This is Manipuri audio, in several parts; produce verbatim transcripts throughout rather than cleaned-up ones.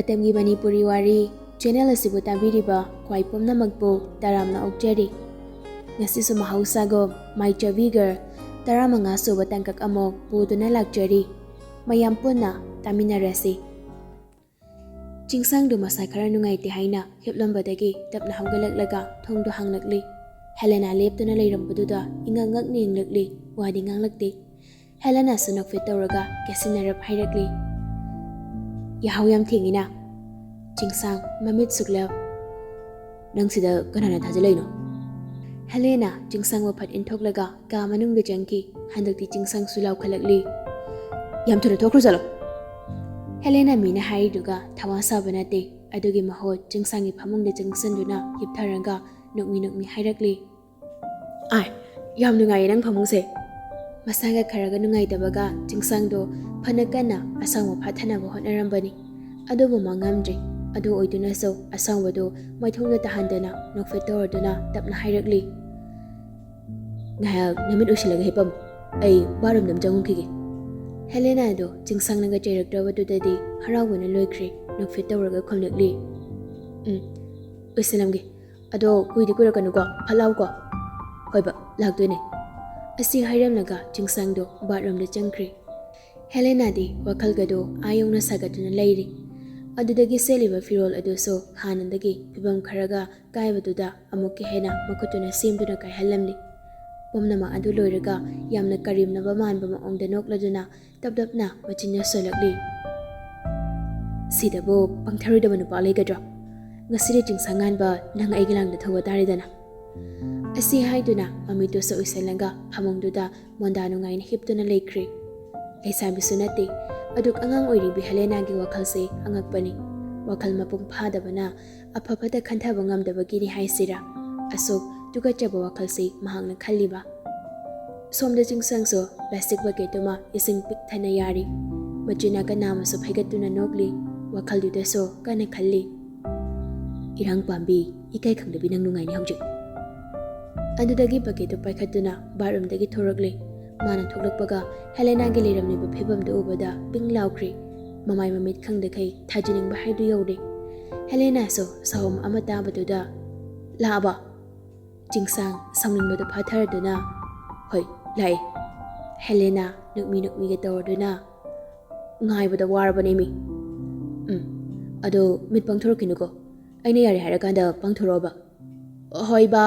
ꯃꯇꯝꯒꯤ ꯃꯅꯤꯄꯨꯔꯤ ꯋꯥꯔꯤ ꯆꯦꯅꯦꯜ ꯑꯁꯤꯕꯨ ꯇꯥꯕꯤꯔꯤꯕ ꯈ꯭ꯋꯥꯏ ꯄꯨꯝꯅꯃꯛꯄꯨ ꯇꯔꯥꯝꯅ ꯑꯣꯛꯆꯔꯤ꯫ ꯉꯁꯤꯁꯨ ꯃꯍꯧꯁꯥꯒꯨꯝ ꯃꯥꯏꯆꯕꯤꯒꯔ ꯇꯔꯥꯃꯉꯥ ꯁꯨꯕ ꯇꯥꯡꯀꯛ ꯑꯃꯨꯛ ꯄꯨꯗꯨꯅ ꯂꯥꯛꯆꯔꯤ꯫ ꯃꯌꯥꯝ ꯄꯨꯟꯅ ꯇꯥꯃꯤꯟꯅꯔꯁꯤ꯫ ꯆꯤꯡꯁꯥꯡꯗꯨ ꯃꯁꯥ ꯈꯔ ꯅꯨꯡꯉꯥꯏꯇꯦ ꯍꯥꯏꯅ ꯍꯤꯞꯂꯝꯕꯗꯒꯤ ꯇꯞꯅ ꯍꯧꯒꯠꯂꯛꯂꯒ ꯊꯣꯡꯗꯨ ꯍꯥꯡꯂꯛꯂꯤ꯫ ꯍꯦꯂꯦꯅꯥ ꯂꯦꯞꯇꯨꯅ ꯂꯩꯔꯝꯕꯗꯨꯗ ꯏꯉꯛ ꯉꯛꯅ ꯌꯦꯡꯂꯛꯂꯤ꯫ ꯋꯥꯗꯤ ꯉꯥꯡꯂꯛꯇꯦ꯫ ꯍꯦꯂꯦꯅꯥꯁꯨ ꯅꯣꯛꯐꯦꯠ ꯇꯧꯔꯒ ꯀꯦꯁꯤꯟꯅꯔꯞ ꯍꯥꯏꯔꯛꯂꯤ꯫ "ꯌꯥꯍꯧ ꯌꯥꯝ ꯊꯦꯡꯉꯤꯅ?" ꯆꯤꯡꯁꯥꯡ ꯃꯃꯤꯠ ꯁꯨꯛꯂꯞ꯫ "ꯅꯪ ꯁꯤꯗ ꯀꯅꯥꯅ ꯊꯥꯖꯤꯜꯂꯛꯏꯅꯣ?" ꯍꯦꯂꯦꯅꯥ ꯆꯤꯡꯁꯥꯡꯕꯨ ꯐꯠ ꯏꯟꯊꯣꯛꯂꯒ ꯀꯥ ꯃꯅꯨꯡꯗ ꯆꯪꯈꯤ꯫ ꯍꯟꯗꯛꯇꯤ ꯆꯤꯡꯁꯥꯡꯁꯨ ꯂꯥꯎꯈꯠꯂꯛꯂꯤ꯫ "ꯌꯥꯝ ꯊꯨꯅ ꯊꯣꯛꯈ꯭ꯔꯣ ꯆꯠꯂꯣ!" ꯍꯦꯂꯦꯅꯥ ꯃꯤꯅ ꯍꯥꯏꯔꯤꯗꯨꯒ ꯊꯋꯥ ꯁꯥꯕ ꯅꯠꯇꯦ꯫ ꯑꯗꯨꯒꯤ ꯃꯍꯨꯠ ꯆꯤꯡꯁꯥꯡꯒꯤ ꯐꯃꯨꯡꯗ ꯆꯪꯁꯤꯟꯗꯨꯅ ꯍꯤꯞꯊꯔꯒ ꯅꯣꯛꯃꯤ ꯅꯣꯛꯃꯤ ꯍꯥꯏꯔꯛꯂꯤ꯫ "ꯑꯥꯏ, ꯌꯥꯝ ꯅꯨꯡꯉꯥꯏꯌꯦ ꯅꯪ ꯐꯃꯨꯡꯁꯦ!" ꯃꯁꯥꯒ ꯈꯔꯒ ꯅꯨꯡꯉꯥꯏꯇꯕꯒ ꯆꯤꯡꯁꯥꯡꯗꯣ ꯐꯅ ꯀꯟꯅ ꯑꯁꯥꯡꯕ ꯐꯥꯊꯅꯕ ꯍꯣꯠꯅꯔꯝꯕꯅꯤ꯫ ꯑꯗꯨꯕꯨ ꯃꯥ ꯉꯝꯗ꯭ꯔꯤ꯫ ꯑꯗꯨ ꯑꯣꯏꯗꯨꯅꯁꯨ ꯑꯁꯥꯡꯕꯗꯨ ꯃꯥꯏꯊꯣꯡꯗ ꯇꯥꯍꯟꯗꯅ ꯅꯣꯛꯐꯦꯠ ꯇꯧꯔꯗꯨꯅ ꯇꯞꯅ ꯍꯥꯏꯔꯛꯂꯤ꯫ "ꯉꯥꯏꯍꯥꯛ ꯅꯃꯤꯠ ꯎꯏꯁꯤꯜꯂꯒ ꯍꯤꯞꯄꯝꯃꯨ꯫ ꯑꯩ ꯕꯥꯠꯔꯨꯝꯗ ꯑꯃ ꯆꯪꯉꯨꯈꯤꯒꯦ꯫" ꯍꯦꯂꯦꯅꯥꯗꯣ ꯆꯤꯡꯁꯥꯡꯅꯒ ꯆꯩꯔꯛꯇ꯭ꯔꯕꯗꯨꯗꯗꯤ ꯍꯔꯥꯎꯕꯅ ꯂꯣꯏꯈ꯭ꯔꯦ꯫ ꯅꯣꯛꯐꯦꯠ ꯇꯧꯔꯒ ꯈꯨꯝꯂꯛꯂꯤ꯫ "ꯎꯝ, ꯎꯏꯁꯤꯜꯂꯝꯒꯦ꯫ ꯑꯗꯣ ꯀꯨꯏꯗꯤ ꯀꯨꯏꯔꯛꯀꯅꯨꯀꯣ, ꯐꯠ ꯂꯥꯎꯀꯣ꯫" "ꯍꯣꯏꯕ, ꯂꯥꯛꯇꯣꯏꯅꯦ꯫" ꯑꯁꯤ ꯍꯥꯏꯔꯝꯂꯒ ꯆꯤꯡꯁꯥꯡꯗꯣ ꯕꯥꯠꯔꯨꯝꯗ ꯆꯪꯈ꯭ꯔꯦ꯫ ꯍꯦꯂꯦꯅꯥꯗꯤ ꯋꯥꯈꯜꯒꯗꯣ ꯑꯥ ꯌꯧꯅ ꯁꯥꯒꯠꯇꯨꯅ ꯂꯩꯔꯤ꯫ ꯑꯗꯨꯗꯒꯤ ꯁꯦꯠꯂꯤꯕ ꯐꯤꯔꯣꯜ ꯑꯗꯨꯁꯨ ꯍꯥꯟꯅꯗꯒꯤ ꯐꯤꯕꯝ ꯈꯔꯒ ꯀꯥꯏꯕꯗꯨꯗ ꯑꯃꯨꯛꯀ ꯍꯦꯟꯅ ꯃꯈꯨꯠꯇꯨꯅ ꯁꯦꯝꯗꯨꯅ ꯀꯥꯏꯍꯜꯂꯝꯂꯤ꯫ ꯄꯨꯝꯅꯃꯛ ꯑꯗꯨ ꯂꯣꯏꯔꯒ ꯌꯥꯝꯅ ꯀꯔꯦꯝꯅꯕ ꯃꯥꯟꯕ ꯃꯑꯣꯡꯗ ꯅꯣꯛꯂꯗꯨꯅ ꯇꯞ ꯇꯞꯅ ꯃꯆꯤꯟ ꯌꯥꯁꯜꯂꯛꯂꯤ꯫ "ꯁꯤꯗꯕꯨ ꯄꯪꯊꯔꯣꯏꯗꯕ ꯅꯨꯄꯥ ꯂꯩꯒꯗ꯭ꯔꯣ? ꯉꯁꯤꯗꯤ ꯆꯤꯡꯁꯥꯡ ꯉꯥꯟꯕ ꯅꯪ ꯑꯩꯒꯤ ꯂꯥꯡꯗ ꯊꯧꯕ ꯇꯥꯔꯦꯗꯅ꯫" ꯑꯁꯤ ꯍꯥꯏꯗꯨꯅ ꯃꯃꯤꯠꯇꯨꯁꯨ ꯎꯏꯁꯜꯂꯒ ꯐꯃꯨꯡꯗꯨꯗ ꯃꯣꯟꯗꯥ ꯅꯨꯡꯉꯥꯏꯅ ꯍꯤꯞꯇꯨꯅ ꯂꯩꯈ꯭ꯔꯦ꯫ ꯂꯩꯁꯥꯕꯤꯁꯨ ꯅꯠꯇꯦ, ꯑꯗꯨꯛ ꯑꯉꯥꯡ ꯑꯣꯏꯔꯤꯕꯤ ꯍꯦꯂꯦꯅꯥꯒꯤ ꯋꯥꯈꯜꯁꯦ ꯑꯉꯛꯄꯅꯤ꯫ ꯋꯥꯈꯜ ꯃꯄꯨꯡ ꯐꯥꯗꯕꯅ ꯑꯐ ꯐꯠꯇ ꯈꯟꯊꯕ ꯉꯝꯗꯕꯒꯤꯅꯤ ꯍꯥꯏꯁꯤꯔꯥ, ꯑꯁꯨꯛ ꯇꯨꯀꯠꯆꯕ ꯋꯥꯈꯜꯁꯤ ꯃꯍꯥꯛꯅ ꯈꯜꯂꯤꯕ꯫ ꯁꯣꯝꯗ ꯆꯤꯡꯁꯥꯡꯁꯨ ꯄ꯭ꯂꯥꯁꯇꯤꯛ ꯕꯛꯀꯦꯠꯇꯨꯃ ꯏꯁꯤꯡ ꯄꯤꯛ ꯊꯟꯅ ꯌꯥꯔꯤ꯫ ꯃꯆꯤꯟ ꯅꯥꯀꯟ ꯅꯥꯝꯃꯁꯨ ꯐꯩꯒꯠꯇꯨꯅ ꯅꯣꯛꯂꯤ꯫ ꯋꯥꯈꯜꯗꯨꯗꯁꯨ ꯀꯟꯅ ꯈꯜꯂꯤ꯫ "ꯏꯔꯥꯡ ꯄꯥꯝꯕꯤ, ꯏꯀꯥꯏ ꯈꯪꯗꯕꯤ ꯅꯪ ꯅꯨꯡꯉꯥꯏꯅꯤ ꯍꯧꯖꯤꯛ꯫" ꯑꯗꯨꯗꯒꯤ ꯕꯛꯀꯦꯠꯇꯨ ꯄꯥꯏꯈꯠꯇꯨꯅ ꯕꯥꯠꯔꯨꯝꯗꯒꯤ ꯊꯣꯔꯛꯂꯦ꯫ ꯃꯥꯅ ꯊꯣꯛꯂꯛꯄꯒ ꯍꯦꯂꯦꯅꯥꯒꯤ ꯂꯩꯔꯝꯂꯤꯕ ꯐꯤꯕꯝꯗꯨ ꯎꯕꯗ ꯄꯤꯡ ꯂꯥꯎꯈ꯭ꯔꯦ꯫ ꯃꯃꯥꯏ ꯃꯃꯤꯠ ꯈꯪꯗꯈꯩ ꯊꯥꯖꯅꯤꯡꯕ ꯍꯥꯏꯗꯨ ꯌꯧꯔꯦ꯫ ꯍꯦꯂꯦꯅꯥꯁꯨ ꯁꯥꯎꯝ ꯑꯃ ꯇꯥꯕꯗꯨꯗ, "ꯂꯥꯛꯑꯕ?" ꯆꯤꯡꯁꯥꯡ ꯁꯥꯎꯅꯤꯡꯕꯗꯨ ꯐꯥꯊꯔꯗꯨꯅ, "ꯍꯣꯏ, ꯂꯥꯛꯑꯦ꯫" ꯍꯦꯂꯦꯅꯥ ꯅꯨꯛꯃꯤ ꯅꯨꯛꯃꯤꯒ ꯇꯧꯔꯗꯨꯅ, "ꯉꯥꯏꯕꯗ ꯋꯥꯔꯕꯅꯦ ꯃꯤ꯫ ꯎꯝ, ꯑꯗꯣ ꯃꯤꯠ ꯄꯥꯡꯊꯣꯔꯛꯈꯤꯅꯨꯀꯣ, ꯑꯩꯅ ꯌꯥꯔꯦ ꯍꯥꯏꯔꯀꯥꯟꯗ ꯄꯥꯡꯊꯣꯔꯛꯑꯣꯕ꯫" "ꯍꯣꯏ ꯕꯥ꯫"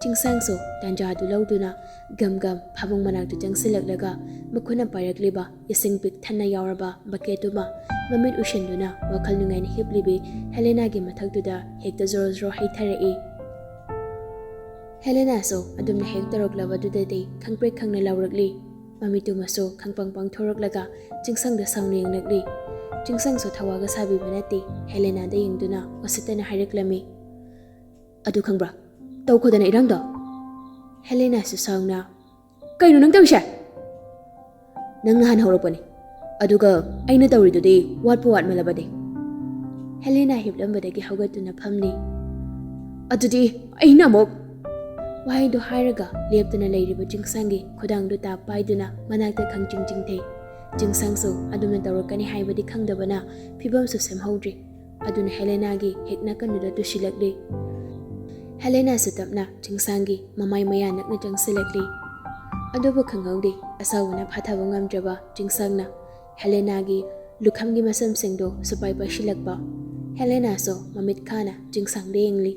ꯆꯤꯡꯁꯥꯡꯁꯨ ꯇꯥꯟꯖꯥꯗꯨ ꯂꯧꯗꯨꯅ ꯒꯝ ꯒꯝ ꯐꯃꯨꯡ ꯃꯅꯥꯛꯇ ꯆꯪꯁꯤꯜꯂꯛꯂꯒ ꯃꯈꯨꯠꯅ ꯄꯥꯏꯔꯛꯂꯤꯕ ꯏꯁꯤꯡ ꯄꯤꯛ ꯊꯟꯅ ꯌꯥꯎꯔꯕ ꯕꯀꯦꯠꯇꯨꯃ ꯃꯃꯤꯠ ꯎꯏꯁꯤꯟꯗꯨꯅ ꯋꯥꯈꯜ ꯅꯨꯡꯉꯥꯏꯅ ꯍꯤꯞꯂꯤꯕꯤ ꯍꯦꯂꯦꯅꯥꯒꯤ ꯃꯊꯛꯇꯨꯗ ꯍꯦꯛꯇ ꯖꯣꯔꯣ ꯖꯣꯔꯣ ꯍꯩꯊꯔꯛꯏ꯫ ꯍꯦꯂꯦꯅꯥꯁꯨ ꯑꯗꯨꯝꯅ ꯍꯦꯛ ꯇꯧꯔꯛꯂꯕꯗꯨꯗꯗꯤ ꯈꯪꯄ꯭ꯔꯦꯛ ꯈꯪꯅ ꯂꯥꯎꯔꯛꯂꯤ꯫ ꯃꯃꯤꯠꯇꯨꯃꯁꯨ ꯈꯪꯄꯪ ꯄꯥꯡꯊꯣꯔꯛꯂꯒ ꯆꯤꯡꯁꯥꯡꯗ ꯁꯥꯎꯅ ꯌꯦꯡꯂꯛꯂꯤ꯫ ꯆꯤꯡꯁꯥꯡꯁꯨ ꯊꯧꯋꯥꯒ ꯁꯥꯕꯤꯕ ꯅꯠꯇꯦ, ꯍꯦꯂꯦꯅꯥꯗ ꯌꯦꯡꯗꯨꯅ ꯎꯁꯤꯠꯇꯅ ꯍꯥꯏꯔꯛꯂꯝꯃꯤ꯫ "ꯑꯗꯨ ꯈꯪꯕ꯭ꯔꯥ? ꯇꯧꯈꯣꯗꯅ ꯏꯔꯥꯡꯗꯣ꯫" ꯍꯦꯂꯦꯅꯥꯁꯨ ꯁꯥꯎꯅ, "ꯀꯩꯅꯣ ꯅꯪ ꯇꯧꯔꯤꯁꯦ? ꯅꯪ ꯅꯍꯥꯟ ꯍꯧꯔꯛꯄꯅꯦ, ꯑꯗꯨꯒ ꯑꯩꯅ ꯇꯧꯔꯤꯗꯨꯗꯤ ꯋꯥꯠꯄꯨ ꯋꯥꯠꯃꯜꯂꯕꯅꯦ꯫" ꯍꯦꯂꯦꯅꯥ ꯍꯤꯞꯂꯝꯕꯗꯒꯤ ꯍꯧꯒꯠꯇꯨꯅ ꯐꯝꯂꯤ꯫ "ꯑꯗꯨꯗꯤ ꯑꯩꯅ ꯑꯃꯨꯛ꯫" ꯋꯥꯍꯩꯗꯨ ꯍꯥꯏꯔꯒ ꯂꯦꯞꯇꯅ ꯂꯩꯔꯤꯕ ꯆꯤꯡꯁꯥꯡꯒꯤ ꯈꯨꯗꯥꯡꯗꯨ ꯇꯥꯞ ꯄꯥꯏꯗꯨꯅ ꯃꯅꯥꯛꯇ ꯈꯪꯆꯤꯡ ꯆꯤꯡꯊꯩ꯫ ꯆꯤꯡꯁꯥꯡꯁꯨ ꯑꯗꯨꯝꯅ ꯇꯧꯔꯛꯀꯅꯤ ꯍꯥꯏꯕꯗꯤ ꯈꯪꯗꯕꯅ ꯐꯤꯕꯝꯁꯨ ꯁꯦꯝꯍꯧꯗ꯭ꯔꯤ꯫ ꯑꯗꯨꯅ ꯍꯦꯂꯦꯅꯥꯒꯤ ꯍꯦꯛ ꯅꯥꯀꯟꯗꯨꯗ ꯇꯨꯁꯤꯜꯂꯛꯂꯤ꯫ ꯍꯦꯂꯦꯅꯥꯁꯨ ꯇꯞꯅ ꯆꯤꯡꯁꯥꯡꯒꯤ ꯃꯃꯥꯏ ꯃꯌꯥ ꯅꯛꯅ ꯆꯪꯁꯤꯜꯂꯛꯂꯤ꯫ ꯑꯗꯨꯕꯨ ꯈꯪꯍꯧꯗꯦ, ꯑꯁꯥꯎꯕꯅ ꯐꯥꯊꯕ ꯉꯝꯗ꯭ꯔꯕ ꯆꯤꯡꯁꯥꯡꯅ ꯍꯦꯂꯦꯅꯥꯒꯤ ꯂꯨꯈꯝꯒꯤ ꯃꯁꯝꯁꯤꯡꯗꯨ ꯁꯨꯄꯥꯏ ꯄꯥꯏꯁꯤꯜꯂꯛꯄ꯫ ꯍꯦꯂꯦꯅꯥꯁꯨ ꯃꯃꯤꯠ ꯈꯥꯅ ꯆꯤꯡꯁꯥꯡꯗ ꯌꯦꯡꯂꯤ꯫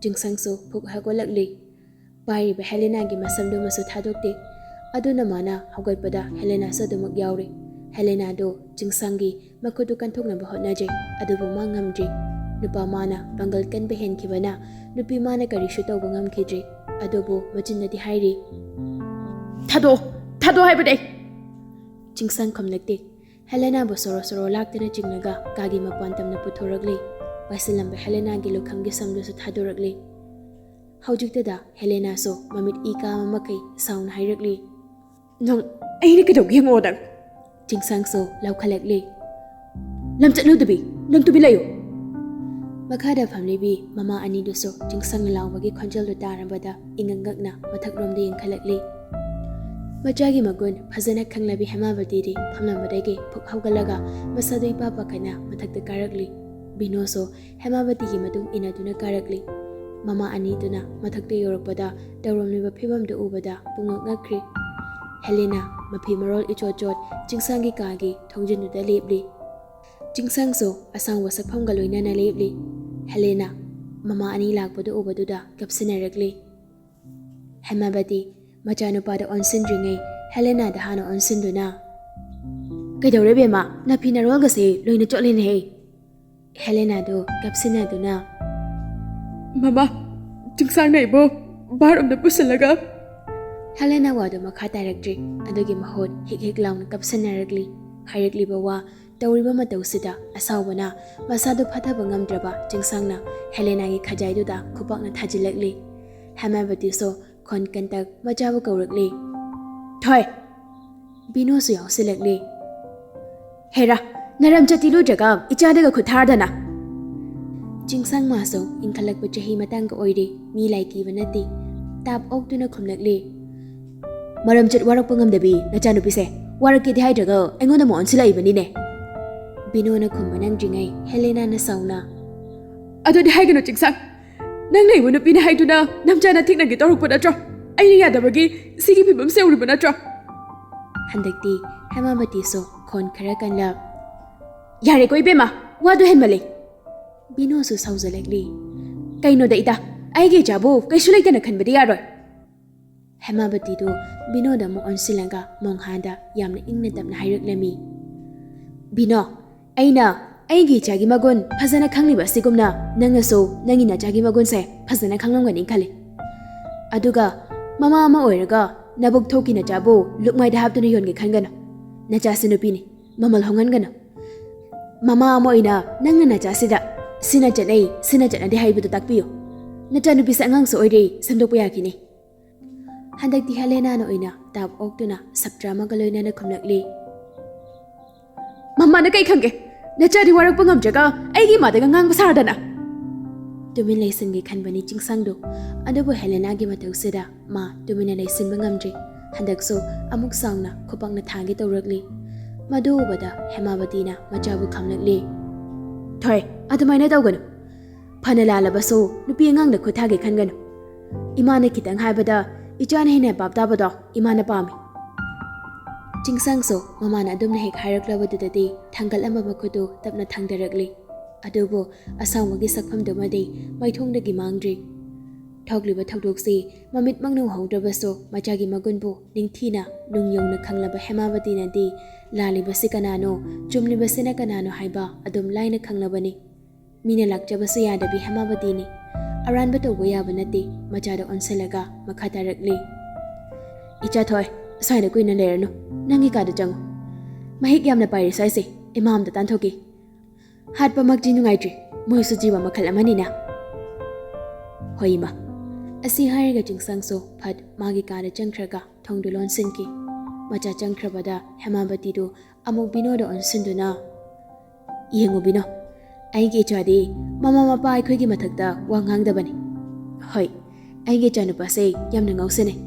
ꯆꯤꯡꯁꯥꯡꯁꯨ ꯐꯨꯛ ꯍꯧꯒꯠꯂꯛꯂꯤ꯫ ꯄꯥꯏꯔꯤꯕ ꯍꯦꯂꯦꯅꯥꯒꯤ ꯃꯁꯝꯗꯨꯃꯁꯨ ꯊꯥꯗꯣꯛꯇꯦ꯫ ꯑꯗꯨꯅ ꯃꯥꯅ ꯍꯧꯒꯠꯄꯗ ꯍꯦꯂꯦꯅꯥꯁꯨ ꯑꯗꯨꯃꯛ ꯌꯥꯎꯔꯦ꯫ ꯍꯦꯂꯦꯅꯥꯗꯨ ꯆꯤꯡꯁꯥꯡꯒꯤ ꯃꯈꯨꯠꯇꯨ ꯀꯟꯊꯣꯛꯅꯕ ꯍꯣꯠꯅꯖꯩ, ꯑꯗꯨꯕꯨ ꯃꯥ ꯉꯝꯗ꯭ꯔꯤ꯫ ꯅꯨꯄꯥ ꯃꯥꯅ ꯄꯥꯡꯒꯜ ꯀꯟꯕ ꯍꯦꯟꯈꯤꯕꯅ ꯅꯨꯄꯤ ꯃꯥꯅ ꯀꯔꯤꯁꯨ ꯇꯧꯕ ꯉꯝꯈꯤꯗ꯭ꯔꯤ꯫ ꯑꯗꯨꯕꯨ ꯃꯆꯤꯟꯅꯗꯤ ꯍꯥꯏꯔꯤ, "ꯊꯥꯗꯣꯛꯑꯣ, ꯊꯥꯗꯣꯛꯑꯣ ꯍꯥꯏꯕꯅꯦ!" ꯆꯤꯡꯁꯥꯡ ꯈꯨꯝꯂꯛꯇꯦ꯫ ꯍꯦꯂꯦꯅꯥꯕꯨ ꯁꯣꯔꯣ ꯁꯣꯔꯣ ꯂꯥꯛꯇꯅ ꯆꯤꯡꯂꯒ ꯀꯥꯒꯤ ꯃꯄꯥꯟ ꯇꯝꯅ ꯄꯨꯊꯣꯔꯛꯂꯤ꯫ ꯄꯥꯏꯁꯤꯜꯂꯝꯕ ꯍꯦꯂꯦꯅꯥꯒꯤ ꯂꯨꯈꯝꯒꯤ ꯁꯝꯗꯨꯁꯨ ꯊꯥꯗꯣꯔꯛꯂꯤ꯫ ꯍꯧꯖꯤꯛꯇꯗ ꯍꯦꯂꯦꯅꯥꯁꯨ ꯃꯃꯤꯠ ꯏ ꯀꯥꯕ ꯃꯈꯩ ꯁꯥꯎꯅ ꯍꯥꯏꯔꯛꯂꯤ, "ꯅꯪ ꯑꯩꯅ ꯀꯩꯗꯧꯒꯦ ꯌꯦꯡꯉꯣ ꯅꯪ!" ꯆꯤꯡꯁꯥꯡꯁꯨ ꯂꯥꯎꯈꯠꯂꯛꯂꯤ, "ꯂꯝ ꯆꯠꯂꯨꯗꯕꯤ, ꯅꯪ ꯇꯨꯃꯤꯟ ꯂꯩꯌꯨ!" ꯃꯈꯥꯗ ꯐꯝꯂꯤꯕꯤ ꯃꯃꯥ ꯑꯅꯤꯗꯨꯁꯨ ꯆꯤꯡꯁꯥꯡꯅ ꯂꯥꯎꯕꯒꯤ ꯈꯣꯟꯖꯦꯜꯗꯨ ꯇꯥꯔꯕꯗ ꯏꯉꯛ ꯉꯛꯅ ꯃꯊꯛꯂꯣꯝꯗ ꯌꯦꯡꯈꯠꯂꯛꯂꯤ꯫ ꯃꯆꯥꯒꯤ ꯃꯒꯨꯟ ꯐꯖꯅ ꯈꯪꯂꯕꯤ ꯍꯦꯃꯥꯕꯇꯤꯗꯤ ꯐꯝꯂꯝꯕꯗꯒꯤ ꯐꯨꯛ ꯍꯧꯒꯠꯂꯒ ꯃꯁꯥꯗꯨ ꯏꯄꯥ ꯄꯥꯈꯠꯅ ꯃꯊꯛꯇ ꯀꯥꯔꯛꯂꯤ꯫ ꯕꯤꯅꯣꯁꯨ ꯍꯦꯃꯥꯕꯇꯤꯒꯤ ꯃꯇꯨꯡ ꯏꯟꯅꯗꯨꯅ ꯀꯥꯔꯛꯂꯤ꯫ ꯃꯃꯥ ꯑꯅꯤꯗꯨꯅ ꯃꯊꯛꯇ ꯌꯧꯔꯛꯄꯗ ꯇꯧꯔꯝꯂꯤꯕ ꯐꯤꯕꯝꯗꯨ ꯎꯕꯗ ꯄꯨꯡꯉꯛ ꯉꯛꯈ꯭ꯔꯤ꯫ ꯍꯦꯂꯦꯅꯥ ꯃꯐꯤ ꯃꯔꯣꯜ ꯏꯆꯣꯠ ꯆꯣꯠ ꯆꯤꯡꯁꯥꯡꯒꯤ ꯀꯥꯒꯤ ꯊꯣꯡꯖꯤꯟꯗꯨꯗ ꯂꯦꯞꯂꯤ꯫ ꯆꯤꯡꯁꯥꯡꯁꯨ ꯑꯁꯥꯡꯕ ꯁꯛꯐꯝꯒ ꯂꯣꯏꯅꯅ ꯂꯦꯞꯂꯤ꯫ ꯍꯦꯂꯦꯅꯥ ꯃꯃꯥ ꯑꯅꯤ ꯂꯥꯛꯄꯗꯨ ꯎꯕꯗꯨꯗ ꯀꯞꯁꯤꯟꯅꯔꯛꯂꯤ꯫ ꯍꯦꯃꯥꯕꯇꯤ ꯃꯆꯥꯅꯨꯄꯥꯗ ꯑꯣꯟꯁꯤꯟꯗ꯭ꯔꯤꯉꯩ ꯍꯦꯂꯦꯅꯥꯗ ꯍꯥꯟꯅ ꯑꯣꯟꯁꯤꯟꯗꯨꯅ, "ꯀꯩꯗꯧꯔꯦ ꯕꯦꯝꯃ? ꯅꯐꯤ ꯅꯔꯣꯜꯒꯁꯦ ꯂꯣꯏꯅ ꯆꯣꯠꯂꯦꯅꯦꯍꯦ!" ꯍꯦꯂꯦꯅꯥꯗꯨ ꯀꯞꯁꯤꯟꯅꯗꯨꯅ, "ꯃꯃꯥ, ꯆꯤꯡꯁꯥꯡꯅ ꯑꯩꯕꯨ ꯕꯥꯔꯣꯝꯗ ꯄꯨꯁꯤꯜꯂꯒ..." ꯍꯦꯂꯦꯅꯥ ꯋꯥꯗꯨ ꯃꯈꯥ ꯇꯥꯔꯛꯇ꯭ꯔꯤ꯫ ꯑꯗꯨꯒꯤ ꯃꯍꯨꯠ ꯍꯤꯛ ꯍꯤꯛ ꯂꯥꯎꯅ ꯀꯞꯁꯤꯟꯅꯔꯛꯂꯤ꯫ ꯍꯥꯏꯔꯛꯂꯤꯕ ꯋꯥ ꯇꯧꯔꯤꯕ ꯃꯇꯧꯁꯤꯗ ꯑꯁꯥꯎꯕꯅ ꯃꯁꯥꯗꯨ ꯐꯥꯊꯕ ꯉꯝꯗ꯭ꯔꯕ ꯆꯤꯡꯁꯥꯡꯅ ꯍꯦꯂꯦꯅꯥꯒꯤ ꯈꯖꯥꯏꯗꯨꯗ ꯈꯨꯄꯥꯛꯅ ꯊꯥꯖꯤꯜꯂꯛꯂꯤ꯫ ꯍꯦꯃꯥꯕꯇꯤꯁꯨ ꯈꯣꯟ ꯀꯟꯇꯛ ꯃꯆꯥꯕꯨ ꯀꯧꯔꯛꯂꯤ, "ꯊꯣꯏ!" ꯕꯤꯅꯣꯁꯨ ꯌꯥꯎꯁꯤꯜꯂꯛꯂꯤ꯫ "ꯍꯦꯔꯥ, ꯅꯔꯝ ꯆꯠꯇꯤ ꯂꯨꯗ꯭ꯔꯒ ꯏꯆꯥꯗꯒ ꯈꯨꯠ ꯊꯥꯔꯗꯅ!" ꯆꯤꯡꯁꯥꯡ ꯃꯥꯁꯨ ꯏꯟꯈꯠꯂꯛꯄ ꯆꯍꯤ ꯃꯇꯥꯡꯒ ꯑꯣꯏꯔꯤ, ꯃꯤ ꯂꯥꯏ ꯀꯤꯕ ꯅꯠꯇꯦ꯫ ꯇꯥꯞ ꯑꯣꯛꯇꯨꯅ ꯈꯨꯝꯂꯛꯂꯤ, "ꯃꯔꯝ ꯆꯠ ꯋꯥꯔꯛꯄ ꯉꯝꯗꯕꯤ ꯅꯆꯥꯅꯨꯄꯤꯁꯦ, ꯋꯥꯔꯛꯀꯦꯗꯤ ꯍꯥꯏꯗ꯭ꯔꯒ ꯑꯩꯉꯣꯟꯗ ꯑꯃꯨꯛ ꯑꯣꯟꯁꯤꯜꯂꯛꯏꯕꯅꯤꯅꯦ!" ꯕꯤꯅꯣꯅ ꯈꯨꯝꯕ ꯅꯪꯗ꯭ꯔꯤꯉꯩ ꯍꯦꯂꯦꯅꯥꯅ ꯁꯥꯎꯅ, "ꯑꯗꯨꯗꯤ ꯍꯥꯏꯒꯅꯨ ꯆꯤꯡꯁꯥꯡ, ꯅꯪꯅ ꯑꯩꯕꯨ ꯅꯨꯄꯤꯅꯤ ꯍꯥꯏꯗꯨꯅ ꯅꯝꯆꯥꯅ ꯊꯤꯛꯅꯒꯦ ꯇꯧꯔꯛꯄ ꯅꯠꯇ꯭ꯔꯣ? ꯑꯩꯅ ꯌꯥꯗꯕꯒꯤ ꯁꯤꯒꯤ ꯐꯤꯕꯝꯁꯦ ꯎꯔꯤꯕ ꯅꯠꯇ꯭ꯔꯣ?" ꯍꯟꯗꯛꯇꯤ ꯍꯦꯃꯥꯕꯇꯤꯁꯨ ꯈꯣꯟ ꯈꯔ ꯀꯟꯂ, "ꯌꯥꯔꯦꯀꯣ ꯏꯕꯦꯝꯃ, ꯋꯥꯗꯨ ꯍꯦꯟꯃꯜꯂꯦ!" ꯕꯤꯅꯣꯁꯨ ꯁꯥꯎꯖꯜꯂꯛꯂꯤ, "ꯀꯩꯅꯣꯗ ꯏꯇꯥ, ꯑꯩꯒꯤ ꯏꯆꯥꯕꯨ ꯀꯩꯁꯨ ꯂꯩꯇꯅ ꯈꯟꯕꯗꯤ ꯌꯥꯔꯣꯏ!" ꯍꯦꯃꯥꯕꯇꯤꯗꯨ ꯕꯤꯅꯣꯗ ꯑꯃꯨꯛ ꯑꯣꯟꯁꯤꯜꯂꯒ ꯃꯣꯡꯍꯥꯗ ꯌꯥꯝꯅ ꯏꯪꯅ ꯇꯞꯅ ꯍꯥꯏꯔꯛꯂꯝꯃꯤ, "ꯕꯤꯅꯣ, ꯑꯩꯅ ꯑꯩꯒꯤ ꯏꯆꯥꯒꯤ ꯃꯒꯨꯟ ꯐꯖꯅ ꯈꯪꯂꯤꯕ ꯑꯁꯤꯒꯨꯝꯅ ꯅꯪꯅꯁꯨ ꯅꯪꯒꯤ ꯅꯆꯥꯒꯤ ꯃꯒꯨꯟꯁꯦ ꯐꯖꯅ ꯈꯪꯂꯝꯒꯅꯤ ꯈꯜꯂꯤ꯫ ꯑꯗꯨꯒ ꯃꯃꯥ ꯑꯃ ꯑꯣꯏꯔꯒ ꯅꯕꯨꯛ ꯊꯣꯛꯀꯤ ꯅꯆꯥꯕꯨ ꯂꯨꯛꯃꯥꯏꯗ ꯍꯥꯞꯇꯨꯅ ꯌꯣꯟꯒꯦ ꯈꯟꯒꯅꯨ꯫ ꯅꯆꯥꯁꯤ ꯅꯨꯄꯤꯅꯤ, ꯃꯃꯜ ꯍꯣꯡꯍꯟꯒꯅꯨ꯫ ꯃꯃꯥ ꯑꯃ ꯑꯣꯏꯅ ꯅꯪꯅ ꯅꯆꯥꯁꯤꯗ ꯁꯤꯅ ꯆꯠꯅꯩ, ꯁꯤꯅ ꯆꯠꯅꯗꯦ ꯍꯥꯏꯕꯗꯨ ꯇꯥꯛꯄꯤꯌꯨ꯫ ꯅꯆꯥꯅꯨꯄꯤꯁꯦ ꯑꯉꯥꯡꯁꯨ ꯑꯣꯏꯔꯤ, ꯁꯦꯝꯗꯣꯛꯄ ꯌꯥꯈꯤꯅꯤ꯫" ꯍꯟꯗꯛꯇꯤ ꯍꯦꯂꯦꯅꯥꯅ ꯑꯣꯏꯅ ꯇꯥꯞ ꯑꯣꯛꯇꯨꯅ ꯁꯞꯇ꯭ꯔ ꯑꯃꯒ ꯂꯣꯏꯅꯅ ꯈꯨꯝꯂꯛꯂꯤ, "ꯃꯃꯥꯅ ꯀꯩ ꯈꯪꯒꯦ? ꯅꯆꯥꯗꯤ ꯋꯥꯔꯛꯄ ꯉꯝꯗ꯭ꯔꯒ ꯑꯩꯒꯤ ꯏꯃꯥꯗꯒ ꯉꯥꯡꯕ ꯁꯥꯔꯗꯅ!" ꯇꯨꯃꯤꯟ ꯂꯩꯁꯤꯟꯒꯦ ꯈꯟꯕꯅꯤ ꯆꯤꯡꯁꯥꯡꯗꯨ, ꯑꯗꯨꯕꯨ ꯍꯦꯂꯦꯅꯥꯒꯤ ꯃꯇꯧꯁꯤꯗ ꯃꯥ ꯇꯨꯃꯤꯟꯅ ꯂꯩꯁꯤꯟꯕ ꯉꯝꯗ꯭ꯔꯤ꯫ ꯍꯟꯗꯛꯁꯨ ꯑꯃꯨꯛ ꯆꯥꯎꯅ ꯈꯨꯄꯥꯛꯅ ꯊꯥꯒꯦ ꯇꯧꯔꯛꯂꯤ꯫ ꯃꯗꯨ ꯎꯕꯗ ꯍꯦꯃꯥꯕꯇꯤꯅ ꯃꯆꯥꯕꯨ ꯈꯥꯝꯂꯛꯂꯤ꯫ "ꯊꯣꯏ, ꯑꯗꯨꯃꯥꯏꯅ ꯇꯧꯒꯅꯨ꯫ ꯐꯅ ꯂꯥꯜꯂꯕꯁꯨ ꯅꯨꯄꯤ ꯑꯉꯥꯡꯗ ꯈꯨꯠ ꯊꯥꯒꯦ ꯈꯟꯒꯅꯨ꯫ ꯏꯃꯥꯅ ꯈꯤꯇꯪ ꯍꯥꯏꯕꯗ ꯏꯆꯥꯅ ꯍꯦꯟꯅ ꯄꯥꯞ ꯇꯥꯕꯗꯣ ꯏꯃꯥꯅ ꯄꯥꯝꯃꯤ꯫" ꯆꯤꯡꯁꯥꯡꯁꯨ ꯃꯃꯥꯅ ꯑꯗꯨꯝꯅ ꯍꯦꯛ ꯍꯥꯏꯔꯛꯂꯕꯗꯨꯗꯗꯤ ꯊꯥꯡꯒꯠꯂꯝꯕ ꯃꯈꯨꯠꯇꯨ ꯇꯞꯅ ꯊꯥꯡꯗꯔꯛꯂꯤ꯫ ꯑꯗꯨꯕꯨ ꯑꯁꯥꯎꯕꯒꯤ ꯁꯛꯐꯝꯗꯨꯃꯗꯤ ꯃꯥꯏꯊꯣꯡꯗꯒꯤ ꯃꯥꯡꯗ꯭ꯔꯤ꯫ ꯊꯣꯛꯂꯤꯕ ꯊꯧꯗꯣꯛꯁꯤ ꯃꯃꯤꯠꯃꯛꯅ ꯎꯍꯧꯗ꯭ꯔꯕꯁꯨ ꯃꯆꯥꯒꯤ ꯃꯒꯨꯟꯕꯨ ꯅꯤꯡꯊꯤꯅ ꯅꯨꯡ ꯌꯧꯅ ꯈꯪꯂꯕ ꯍꯦꯃꯥꯕꯇꯤꯅꯗꯤ ꯂꯥꯜꯂꯤꯕꯁꯤ ꯀꯅꯥꯅꯣ, ꯆꯨꯝꯂꯤꯕꯁꯤꯅ ꯀꯅꯥꯅꯣ ꯍꯥꯏꯕ ꯑꯗꯨꯝ ꯂꯥꯏꯅ ꯈꯪꯂꯕꯅꯤ꯫ ꯃꯤꯅ ꯂꯥꯛꯆꯕꯁꯨ ꯌꯥꯗꯕꯤ ꯍꯦꯃꯥꯕꯇꯤꯅꯤ꯫ ꯑꯔꯥꯟꯕ ꯇꯧꯕ ꯌꯥꯕ ꯅꯠꯇꯦ꯫ ꯃꯆꯥꯗ ꯑꯣꯟꯁꯤꯜꯂꯒ ꯃꯈꯥ ꯇꯥꯔꯛꯂꯤ꯫ "ꯏꯆꯥ ꯊꯣꯏ, ꯁ꯭ꯋꯥꯏꯗ ꯀꯨꯏꯅ ꯂꯩꯔꯅꯨ꯫ ꯅꯪꯒꯤ ꯀꯥꯗ ꯆꯪꯉꯨ꯫ ꯃꯍꯤꯛ ꯌꯥꯝꯅ ꯄꯥꯏꯔꯤ ꯁ꯭ꯋꯥꯏꯁꯦ꯫ ꯏꯃꯥ ꯑꯝꯇ ꯇꯥꯟꯊꯣꯛꯀꯦ꯫ ꯍꯥꯠꯄꯃꯛꯇꯤ ꯅꯨꯡꯉꯥꯏꯇ꯭ꯔꯤ꯫ ꯃꯣꯏꯁꯨ ꯖꯤꯕ ꯃꯈꯜ ꯑꯃꯅꯤꯅ꯫" "ꯍꯣꯏ, ꯏꯃꯥ꯫" ꯑꯁꯤ ꯍꯥꯏꯔꯒ ꯆꯤꯡꯁꯥꯡꯁꯨ ꯐꯠ ꯃꯥꯒꯤ ꯀꯥꯗ ꯆꯪꯈ꯭ꯔꯒ ꯊꯣꯡꯗꯨ ꯂꯣꯟꯁꯤꯟꯈꯤ꯫ ꯃꯆꯥ ꯆꯪꯈ꯭ꯔꯕꯗ ꯍꯦꯃꯥꯕꯇꯤꯗꯨ ꯑꯃꯨꯛ ꯕꯤꯅꯣꯗ ꯑꯣꯟꯁꯤꯟꯗꯨꯅ, "ꯌꯦꯡꯉꯨ ꯕꯤꯅꯣ, ꯑꯩꯒꯤ ꯏꯆꯥꯗꯤ ꯃꯃꯥ ꯃꯄꯥ ꯑꯩꯈꯣꯏꯒꯤ ꯃꯊꯛꯇ ꯋꯥ ꯉꯥꯡꯗꯕꯅꯤ꯫ ꯍꯣꯏ, ꯑꯩꯒꯤ ꯏꯆꯥꯅꯨꯄꯥꯁꯦ ꯌꯥꯝꯅ ꯉꯥꯎꯁꯤꯟꯅꯩ,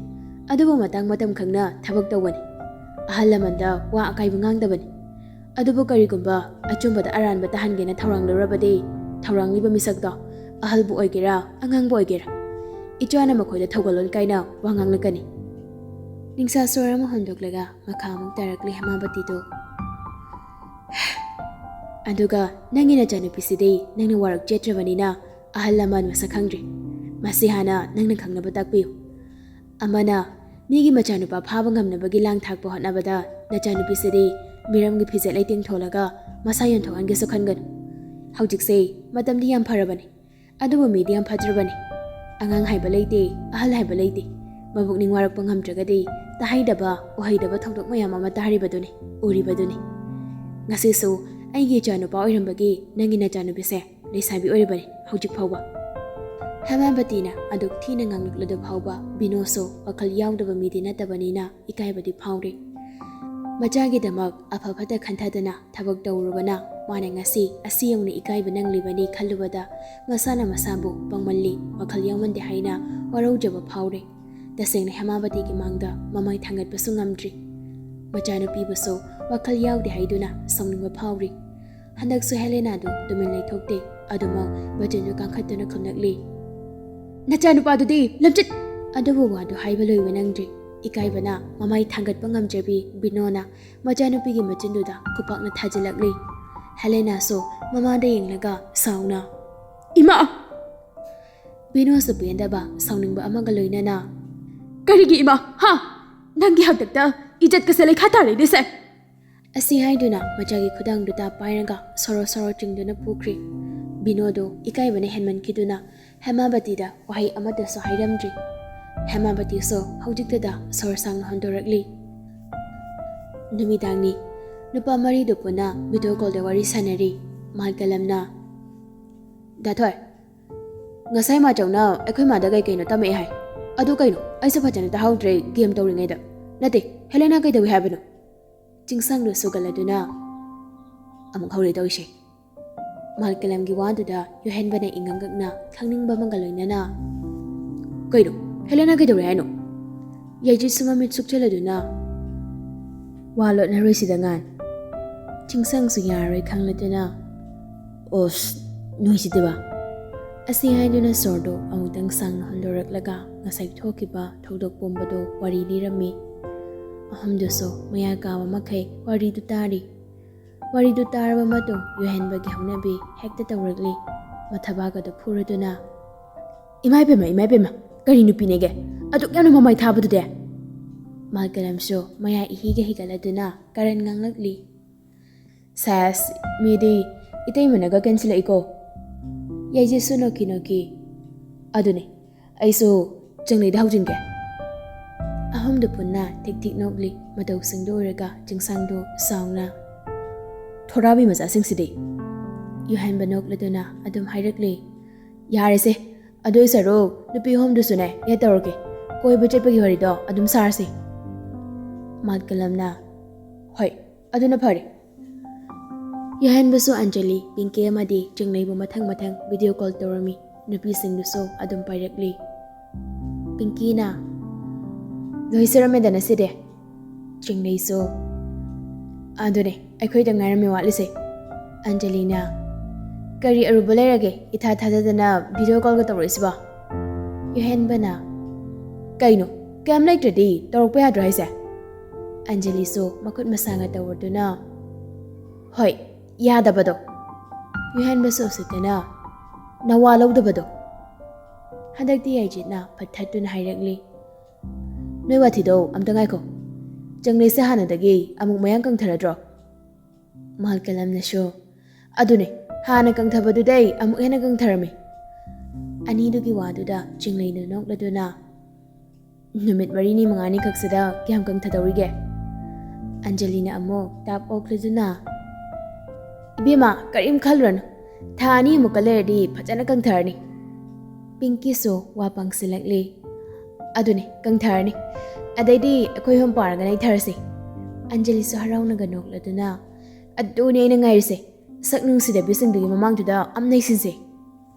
ꯑꯗꯨꯕꯨ ꯃꯇꯥꯡ ꯃꯇꯝ ꯈꯪꯅ ꯊꯕꯛ ꯇꯧꯕꯅꯤ꯫ ꯑꯍꯜ ꯂꯃꯟꯗ ꯋꯥ ꯑꯀꯥꯏꯕ ꯉꯥꯡꯗꯕꯅꯤ꯫ ꯑꯗꯨꯕꯨ ꯀꯔꯤꯒꯨꯝꯕ ꯑꯆꯨꯝꯕꯗ ꯑꯔꯥꯟꯕ ꯇꯥꯍꯟꯒꯦꯅ ꯊꯧꯔꯥꯡꯂꯨꯔꯕꯗꯤ, ꯊꯧꯔꯥꯡꯂꯤꯕ ꯃꯤꯁꯛꯇꯣ ꯑꯍꯜꯕꯨ ꯑꯣꯏꯒꯦꯔꯥ, ꯑꯉꯥꯡꯕꯨ ꯑꯣꯏꯒꯦꯔꯥ, ꯏꯆꯥꯅ ꯃꯈꯣꯏꯗ ꯊꯧꯒꯜꯂꯣꯟ ꯀꯥꯏꯅ ꯋꯥ ꯉꯥꯡꯂꯛꯀꯅꯤ꯫" ꯅꯤꯡꯁꯥ ꯁꯣꯔ ꯑꯃ ꯍꯣꯟꯗꯣꯛꯂꯒ ꯃꯈꯥ ꯑꯃꯨꯛ ꯇꯥꯔꯛꯂꯤ ꯍꯦꯃꯥꯕꯇꯤꯗꯨ꯫ "ꯑꯗꯨꯒ ꯅꯪꯒꯤ ꯅꯆꯥꯅꯨꯄꯤꯁꯤꯗꯤ ꯅꯪꯅ ꯋꯥꯔꯛ ꯆꯦꯠꯇ꯭ꯔꯕꯅꯤꯅ ꯑꯍꯜ ꯂꯃꯟ ꯃꯁꯛ ꯈꯪꯗ꯭ꯔꯤ꯫ ꯃꯁꯤ ꯍꯥꯟꯅ ꯅꯪꯅ ꯈꯪꯅꯕ ꯇꯥꯛꯄꯤꯌꯨ꯫ ꯑꯃꯅ ꯃꯤꯒꯤ ꯃꯆꯥꯅꯨꯄꯥ ꯐꯥꯕ ꯉꯝꯅꯕꯒꯤ ꯂꯥꯡ ꯊꯥꯛꯄ ꯍꯣꯠꯅꯕꯗ ꯅꯆꯥꯅꯨꯄꯤꯁꯤꯗꯤ ꯃꯤꯔꯝꯒꯤ ꯐꯤꯖꯦꯠ ꯂꯩꯇꯦꯡ ꯊꯣꯜꯂꯒ ꯃꯁꯥ ꯌꯣꯟꯊꯣꯛꯍꯟꯒꯦꯁꯨ ꯈꯟꯒꯅꯨ꯫ ꯍꯧꯖꯤꯛꯁꯦ ꯃꯇꯝꯗꯤ ꯌꯥꯝ ꯐꯔꯕꯅꯤ, ꯑꯗꯨꯕꯨ ꯃꯤꯗꯤ ꯌꯥꯝ ꯐꯠꯇ꯭ꯔꯕꯅꯤ꯫ ꯑꯉꯥꯡ ꯍꯥꯏꯕ ꯂꯩꯇꯦ, ꯑꯍꯜ ꯍꯥꯏꯕ ꯂꯩꯇꯦ꯫ ꯃꯕꯨꯛꯅꯤꯡ ꯋꯥꯔꯛꯄ ꯉꯝꯗ꯭ꯔꯒꯗꯤ ꯇꯥꯍꯩꯗꯕ, ꯎꯍꯩꯗꯕ ꯊꯧꯗꯣꯛ ꯃꯌꯥꯝ ꯑꯃ ꯇꯥꯔꯤꯕꯗꯨꯅꯤ, ꯎꯔꯤꯕꯗꯨꯅꯤ꯫ ꯉꯁꯤꯁꯨ ꯑꯩꯒꯤ ꯏꯆꯥꯅꯨꯄꯥ ꯑꯣꯏꯔꯝꯕꯒꯤ ꯅꯪꯒꯤ ꯅꯆꯥꯅꯨꯄꯤꯁꯦ ꯂꯩꯁꯥꯕꯤ ꯑꯣꯏꯔꯤꯕꯅꯤ ꯍꯧꯖꯤꯛ ꯐꯥꯎꯕ꯫" ꯍꯦꯃꯥꯕꯇꯤꯅ ꯑꯗꯨꯛ ꯊꯤꯅ ꯉꯥꯡꯂꯛꯂꯗꯨ ꯐꯥꯎꯕ ꯕꯤꯅꯣꯁꯨ ꯋꯥꯈꯜ ꯌꯥꯎꯗꯕ ꯃꯤꯗꯤ ꯅꯠꯇꯕꯅꯤꯅ ꯏꯀꯥꯏꯕꯗꯤ ꯐꯥꯎꯔꯤ꯫ ꯃꯆꯥꯒꯤꯗꯃꯛ ꯑꯐ ꯐꯠꯇ ꯈꯟꯊꯗꯅ ꯊꯕꯛ ꯇꯧꯔꯨꯕꯅ ꯃꯥꯅ ꯉꯁꯤ ꯑꯁꯤ ꯌꯧꯅ ꯏꯀꯥꯏꯕ ꯅꯪꯂꯤꯕꯅꯤ ꯈꯜꯂꯨꯕꯗ ꯃꯁꯥꯅ ꯃꯁꯥꯕꯨ ꯄꯪꯃꯜꯂꯤ, ꯋꯥꯈꯜ ꯌꯥꯎꯃꯟꯗꯦ ꯍꯥꯏꯅ ꯋꯥꯔꯧꯖꯕ ꯐꯥꯎꯔꯤ꯫ ꯇꯁꯦꯡꯅ ꯍꯦꯃꯥꯕꯇꯤꯒꯤ ꯃꯥꯡꯗ ꯃꯃꯥꯏ ꯊꯥꯡꯒꯠꯄꯁꯨ ꯉꯝꯗ꯭ꯔꯤ꯫ ꯃꯆꯥꯅꯨꯄꯤꯕꯨꯁꯨ ꯋꯥꯈꯜ ꯌꯥꯎꯗꯦ ꯍꯥꯏꯗꯨꯅ ꯁꯥꯎꯅꯤꯡꯕ ꯐꯥꯎꯔꯤ꯫ ꯍꯟꯗꯛꯁꯨ ꯍꯦꯂꯦꯅꯥꯗꯨ ꯇꯨꯃꯤꯟ ꯂꯩꯊꯣꯛꯇꯦ꯫ ꯑꯗꯨꯃꯛ ꯕꯆꯟꯗꯨ ꯀꯥꯡꯈꯠꯇꯨꯅ ꯈꯨꯝꯂꯛꯂꯤ, "ꯅꯆꯥꯅꯨꯄꯥꯗꯨꯗꯤ ꯂꯝꯆꯠ!" ꯑꯗꯨꯕꯨ ꯋꯥꯗꯨ ꯍꯥꯏꯕ ꯂꯣꯏꯕ ꯅꯪꯗ꯭ꯔꯤ꯫ ꯏꯀꯥꯏꯕꯅ ꯃꯃꯥꯏ ꯊꯥꯡꯒꯠꯄ ꯉꯝꯗ꯭ꯔꯕꯤ ꯕꯤꯅꯣꯅ ꯃꯆꯥꯅꯨꯄꯤꯒꯤ ꯃꯆꯤꯟꯗꯨꯗ ꯈꯨꯄꯥꯛꯅ ꯊꯥꯖꯤꯜꯂꯛꯂꯤ꯫ ꯍꯦꯂꯦꯅꯥꯁꯨ ꯃꯃꯥꯗ ꯌꯦꯡꯂꯒ ꯁꯥꯎꯅ, "ꯏꯃꯥ!" ꯕꯤꯅꯣꯁꯨ ꯄꯦꯟꯗꯕ ꯁꯥꯎꯅꯤꯡꯕ ꯑꯃꯒ ꯂꯣꯏꯅꯅ, "ꯀꯔꯤꯒꯤ ꯏꯃꯥ? ꯍꯥ? ꯅꯪꯒꯤ ꯍꯥꯛꯇꯛꯇ ꯏꯖꯠꯀꯁꯦ ꯂꯩꯈꯥ ꯇꯥꯔꯦꯅꯦꯁꯦ!" ꯑꯁꯤ ꯍꯥꯏꯗꯨꯅ ꯃꯆꯥꯒꯤ ꯈꯨꯗꯥꯡꯗꯨꯗ ꯄꯥꯏꯔꯒ ꯁꯣꯔꯣ ꯁꯣꯔꯣ ꯆꯤꯡꯗꯨꯅ ꯄꯨꯈ꯭ꯔꯤ꯫ ꯕꯤꯅꯣꯗꯨ ꯏꯀꯥꯏꯕꯅ ꯍꯦꯟꯃꯟꯈꯤꯗꯨꯅ ꯍꯦꯃꯥꯕꯇꯤꯗ ꯋꯥꯍꯩ ꯑꯃꯠꯇꯁꯨ ꯍꯥꯏꯔꯝꯗ꯭ꯔꯤ꯫ ꯍꯦꯃꯥꯕꯇꯤꯁꯨ ꯍꯧꯖꯤꯛꯇꯗ ꯁꯣꯔ ꯁꯥꯡꯅ ꯍꯣꯟꯗꯣꯔꯛꯂꯤ꯫ ꯅꯨꯃꯤꯗꯥꯡꯅꯤ꯫ ꯅꯨꯄꯥ ꯃꯔꯤꯗꯨ ꯄꯨꯟꯅ ꯚꯤꯗꯤꯑꯣ ꯀꯣꯜꯗ ꯋꯥꯔꯤ ꯁꯥꯟꯅꯔꯤ꯫ ꯃꯥꯜꯀꯂꯝꯅ, "ꯗꯥꯊꯣꯏ, ꯉꯁꯥꯏ ꯃꯥꯆꯧꯅ ꯑꯩꯈꯣꯏ ꯃꯥꯗ ꯀꯩ ꯀꯩꯅꯣ ꯇꯝꯃꯛꯑꯦ ꯍꯥꯏ꯫ ꯑꯗꯨ ꯀꯩꯅꯣ? ꯑꯩꯁꯨ ꯐꯖꯅ ꯇꯥꯍꯧꯗ꯭ꯔꯦ, ꯒꯦꯝ ꯇꯧꯔꯤꯉꯩꯗ꯫ ꯅꯠꯇꯦ, ꯍꯦꯂꯦꯅꯥ ꯀꯩꯗꯧꯏ ꯍꯥꯏꯕꯅꯣ?" ꯆꯤꯡꯁꯥꯡꯗꯨ ꯁꯨꯒꯠꯂꯗꯨꯅ, "ꯑꯃꯨꯛ ꯍꯧꯔꯦ ꯇꯧꯔꯤꯁꯦ꯫" ꯃꯥꯜꯀꯂꯝꯒꯤ ꯋꯥꯗꯨꯗ ꯌꯨꯍꯦꯟꯕꯅ ꯏꯉꯛ ꯉꯛꯅ ꯈꯪꯅꯤꯡꯕ ꯑꯃꯒ ꯂꯣꯏꯅꯅ, "ꯀꯩꯅꯣ? ꯍꯦꯂꯦꯅꯥ ꯀꯩꯗꯧꯔꯦ ꯍꯥꯏꯅꯣ?" ꯌꯥꯏꯖꯤꯠꯁꯨ ꯃꯃꯤꯠ ꯁꯨꯛꯆꯜꯂꯗꯨꯅ, "ꯋꯥ ꯂꯣꯠꯅꯔꯣꯏꯁꯤꯗ ꯉꯥꯟ꯫" ꯆꯤꯡꯁꯥꯡꯁꯨ ꯌꯥꯔꯔꯣꯏ ꯈꯪꯂꯗꯨꯅ, "ꯑꯣꯁ, ꯅꯣꯏꯁꯤꯗꯤꯕ!" ꯑꯁꯤ ꯍꯥꯏꯗꯨꯅ ꯁꯣꯔꯗꯨ ꯑꯃꯨꯛꯇꯪ ꯁꯥꯡꯅ ꯍꯣꯟꯗꯣꯔꯛꯂꯒ ꯉꯁꯥꯏ ꯊꯣꯛꯈꯤꯕ ꯊꯧꯗꯣꯛ ꯄꯨꯝꯕꯗꯨ ꯋꯥꯔꯤ ꯂꯤꯔꯝꯃꯤ꯫ ꯑꯍꯨꯝꯗꯨꯁꯨ ꯃꯌꯥ ꯀꯥꯕ ꯃꯈꯩ ꯋꯥꯔꯤꯗꯨ ꯇꯥꯔꯤ꯫ ꯋꯥꯔꯤꯗꯨ ꯇꯥꯔꯕ ꯃꯇꯨꯡ ꯌꯨꯍꯦꯟꯕꯒꯤ ꯍꯧꯅꯕꯤ ꯍꯦꯛꯇ ꯇꯧꯔꯛꯂꯤ꯫ ꯃꯊꯕꯥꯛ ꯑꯗꯨ ꯐꯨꯔꯗꯨꯅ, "ꯏꯃꯥ ꯏꯕꯦꯝꯃ, ꯏꯃꯥ ꯏꯕꯦꯝꯃ, ꯀꯔꯤ ꯅꯨꯄꯤꯅꯦꯒꯦ? ꯑꯗꯨꯛ ꯌꯥꯝꯅ ꯃꯃꯥꯏ ꯊꯥꯕꯗꯨꯗꯤ?" ꯃꯥꯜꯀꯂꯝꯁꯨ ꯃꯌꯥ ꯏꯍꯤꯒ ꯍꯤꯒꯠꯂꯗꯨꯅ ꯀꯔꯟ ꯉꯥꯡꯂꯛꯂꯤ꯫ "ꯁꯦꯁ, ꯃꯤꯗꯤ ꯏꯇꯩꯃꯅꯒ ꯀꯟꯁꯤꯜꯂꯛꯏꯀꯣ꯫" ꯌꯥꯏꯖꯤꯠꯁꯨ ꯅꯣꯛꯀꯤ ꯅꯣꯛꯀꯤ, "ꯑꯗꯨꯅꯤ, ꯑꯩꯁꯨ ꯆꯤꯡꯂꯩꯗ ꯍꯧꯖꯤꯟꯒꯦ꯫" ꯑꯍꯨꯝꯗꯨ ꯄꯨꯟꯅ ꯊꯤꯛ ꯊꯤꯛ ꯅꯣꯛꯂꯤ꯫ ꯃꯇꯧꯁꯤꯡꯗꯨ ꯎꯔꯒ ꯆꯤꯡꯁꯥꯡꯗꯨ ꯁꯥꯎꯅ, "ꯊꯣꯔꯥꯕꯤ ꯃꯆꯥꯁꯤꯡꯁꯤꯗꯤ!" ꯌꯨꯍꯦꯟꯕ ꯅꯣꯛꯂꯗꯨꯅ ꯑꯗꯨꯝ ꯍꯥꯏꯔꯛꯂꯤ, "ꯌꯥꯔꯦꯁꯦ, ꯑꯗꯨꯏ ꯁꯔꯨꯛ ꯅꯨꯄꯤ ꯑꯍꯨꯝꯗꯨꯁꯨꯅꯦ ꯌꯦꯠ ꯇꯧꯔꯒꯦ, ꯀꯣꯏꯕ ꯆꯠꯄꯒꯤ ꯋꯥꯔꯤꯗꯣ ꯑꯗꯨꯝ ꯁꯥꯔꯁꯤ꯫" ꯃꯥꯠꯀꯂꯝꯅ, "ꯍꯣꯏ, ꯑꯗꯨꯅ ꯐꯔꯦ꯫" ꯌꯥꯍꯟꯕꯁꯨ ꯑꯟꯖꯂꯤ, ꯄꯤꯡꯀꯤ ꯑꯃꯗꯤ ꯆꯤꯡꯂꯩꯕꯨ ꯃꯊꯪ ꯃꯊꯪ ꯚꯤꯗꯤꯑꯣ ꯀꯣꯜ ꯇꯧꯔꯝꯃꯤ꯫ ꯅꯨꯄꯤꯁꯤꯡꯗꯨꯁꯨ ꯑꯗꯨꯝ ꯄꯥꯏꯔꯛꯂꯤ꯫ ꯄꯤꯡꯀꯤꯅ, ꯂꯣꯏꯁꯤꯔꯝꯃꯦꯗꯅ ꯁꯤꯗꯤ꯫ ꯆꯤꯡꯂꯩꯁꯨ, "ꯑꯗꯨꯅꯦ, ꯑꯩꯈꯣꯏꯗ ꯉꯥꯏꯔꯝꯃꯦ ꯋꯥꯠꯂꯤꯁꯦ꯫" ꯑꯟꯖꯂꯤꯅ, "ꯀꯔꯤ ꯑꯔꯨꯕ ꯂꯩꯔꯒꯦ ꯏꯊꯥ ꯊꯥꯖꯗꯅ ꯚꯤꯗꯤꯑꯣ ꯀꯣꯜꯒ ꯇꯧꯔꯛꯏꯁꯤꯕꯣ?" ꯌꯨꯍꯦꯟꯕꯅ, "ꯀꯩꯅꯣ, ꯀꯌꯥꯝ ꯂꯩꯇ꯭ꯔꯗꯤ ꯇꯧꯔꯛꯄ ꯌꯥꯗ꯭ꯔꯣ ꯍꯥꯏꯁꯦ?" ꯑꯟꯖꯂꯤꯁꯨ ꯃꯈꯨꯠ ꯃꯁꯥꯒ ꯇꯧꯔꯗꯨꯅ, "ꯍꯣꯏ, ꯌꯥꯗꯕꯗꯣ꯫" ꯌꯨꯍꯦꯟꯕꯁꯨ ꯎꯁꯤꯠꯇꯅ, "ꯅꯋꯥ ꯂꯧꯗꯕꯗꯣ꯫" ꯍꯟꯗꯛꯇꯤ ꯌꯥꯏꯖꯤꯠꯅ ꯐꯠꯊꯠꯇꯨꯅ ꯍꯥꯏꯔꯛꯂꯤ, "ꯅꯣꯏ ꯋꯥꯊꯤꯗꯣ ꯑꯝꯇ ꯉꯥꯏꯈꯣ꯫ ꯆꯪꯂꯩꯁꯦ ꯍꯥꯟꯅꯗꯒꯤ ꯑꯃꯨꯛ ꯃꯌꯥꯡ ꯀꯪꯊꯔꯗ꯭ꯔꯣ?" ꯃꯥꯜꯀꯂꯝꯅꯁꯨ, "ꯑꯗꯨꯅꯦ, ꯍꯥꯟꯅ ꯀꯪꯊꯕꯗꯨꯗꯩ ꯑꯃꯨꯛ ꯍꯦꯟꯅ ꯀꯪꯊꯔꯝꯃꯤ꯫" ꯑꯅꯤꯗꯨꯒꯤ ꯋꯥꯗꯨꯗ ꯆꯤꯡꯂꯩꯅ ꯅꯣꯛꯂꯗꯨꯅ, "ꯅꯨꯃꯤꯠ ꯃꯔꯤꯅꯤ ꯃꯉꯥꯅꯤ ꯈꯛꯁꯤꯗ ꯀꯌꯥꯝ ꯀꯪꯊꯗꯧꯔꯤꯒꯦ?" ꯑꯟꯖꯂꯤꯅ ꯑꯃꯨꯛ ꯇꯥꯞ ꯑꯣꯛꯂꯗꯨꯅ, "ꯏꯕꯦꯝꯃ, ꯀꯔꯤꯝ ꯈꯜꯂꯨꯔꯅꯨ, ꯊꯥ ꯑꯅꯤꯃꯨꯛꯀ ꯂꯩꯔꯗꯤ ꯐꯖꯅ ꯀꯪꯊꯔꯅꯤ꯫" ꯄꯤꯡꯀꯤꯁꯨ ꯋꯥ ꯄꯥꯡꯁꯤꯜꯂꯛꯂꯤ, "ꯑꯗꯨꯅꯦ, ꯀꯪꯊꯔꯅꯤ꯫ ꯑꯗꯩꯗꯤ ꯑꯩꯈꯣꯏ ꯑꯍꯨꯝ ꯄꯥꯔꯒ ꯅꯩꯊꯔꯁꯤ꯫" ꯑꯟꯖꯂꯤꯁꯨ ꯍꯔꯥꯎꯅꯒ ꯅꯣꯛꯂꯗꯨꯅ, "ꯑꯗꯨꯅꯦ ꯑꯩꯅ ꯉꯥꯏꯔꯤꯁꯦ, ꯁꯛ ꯅꯨꯡꯁꯤꯗꯕꯤꯁꯤꯡꯗꯨꯒꯤ ꯃꯃꯥꯡꯗꯨꯗ ꯑꯝ ꯅꯩꯁꯤꯟꯁꯦ꯫"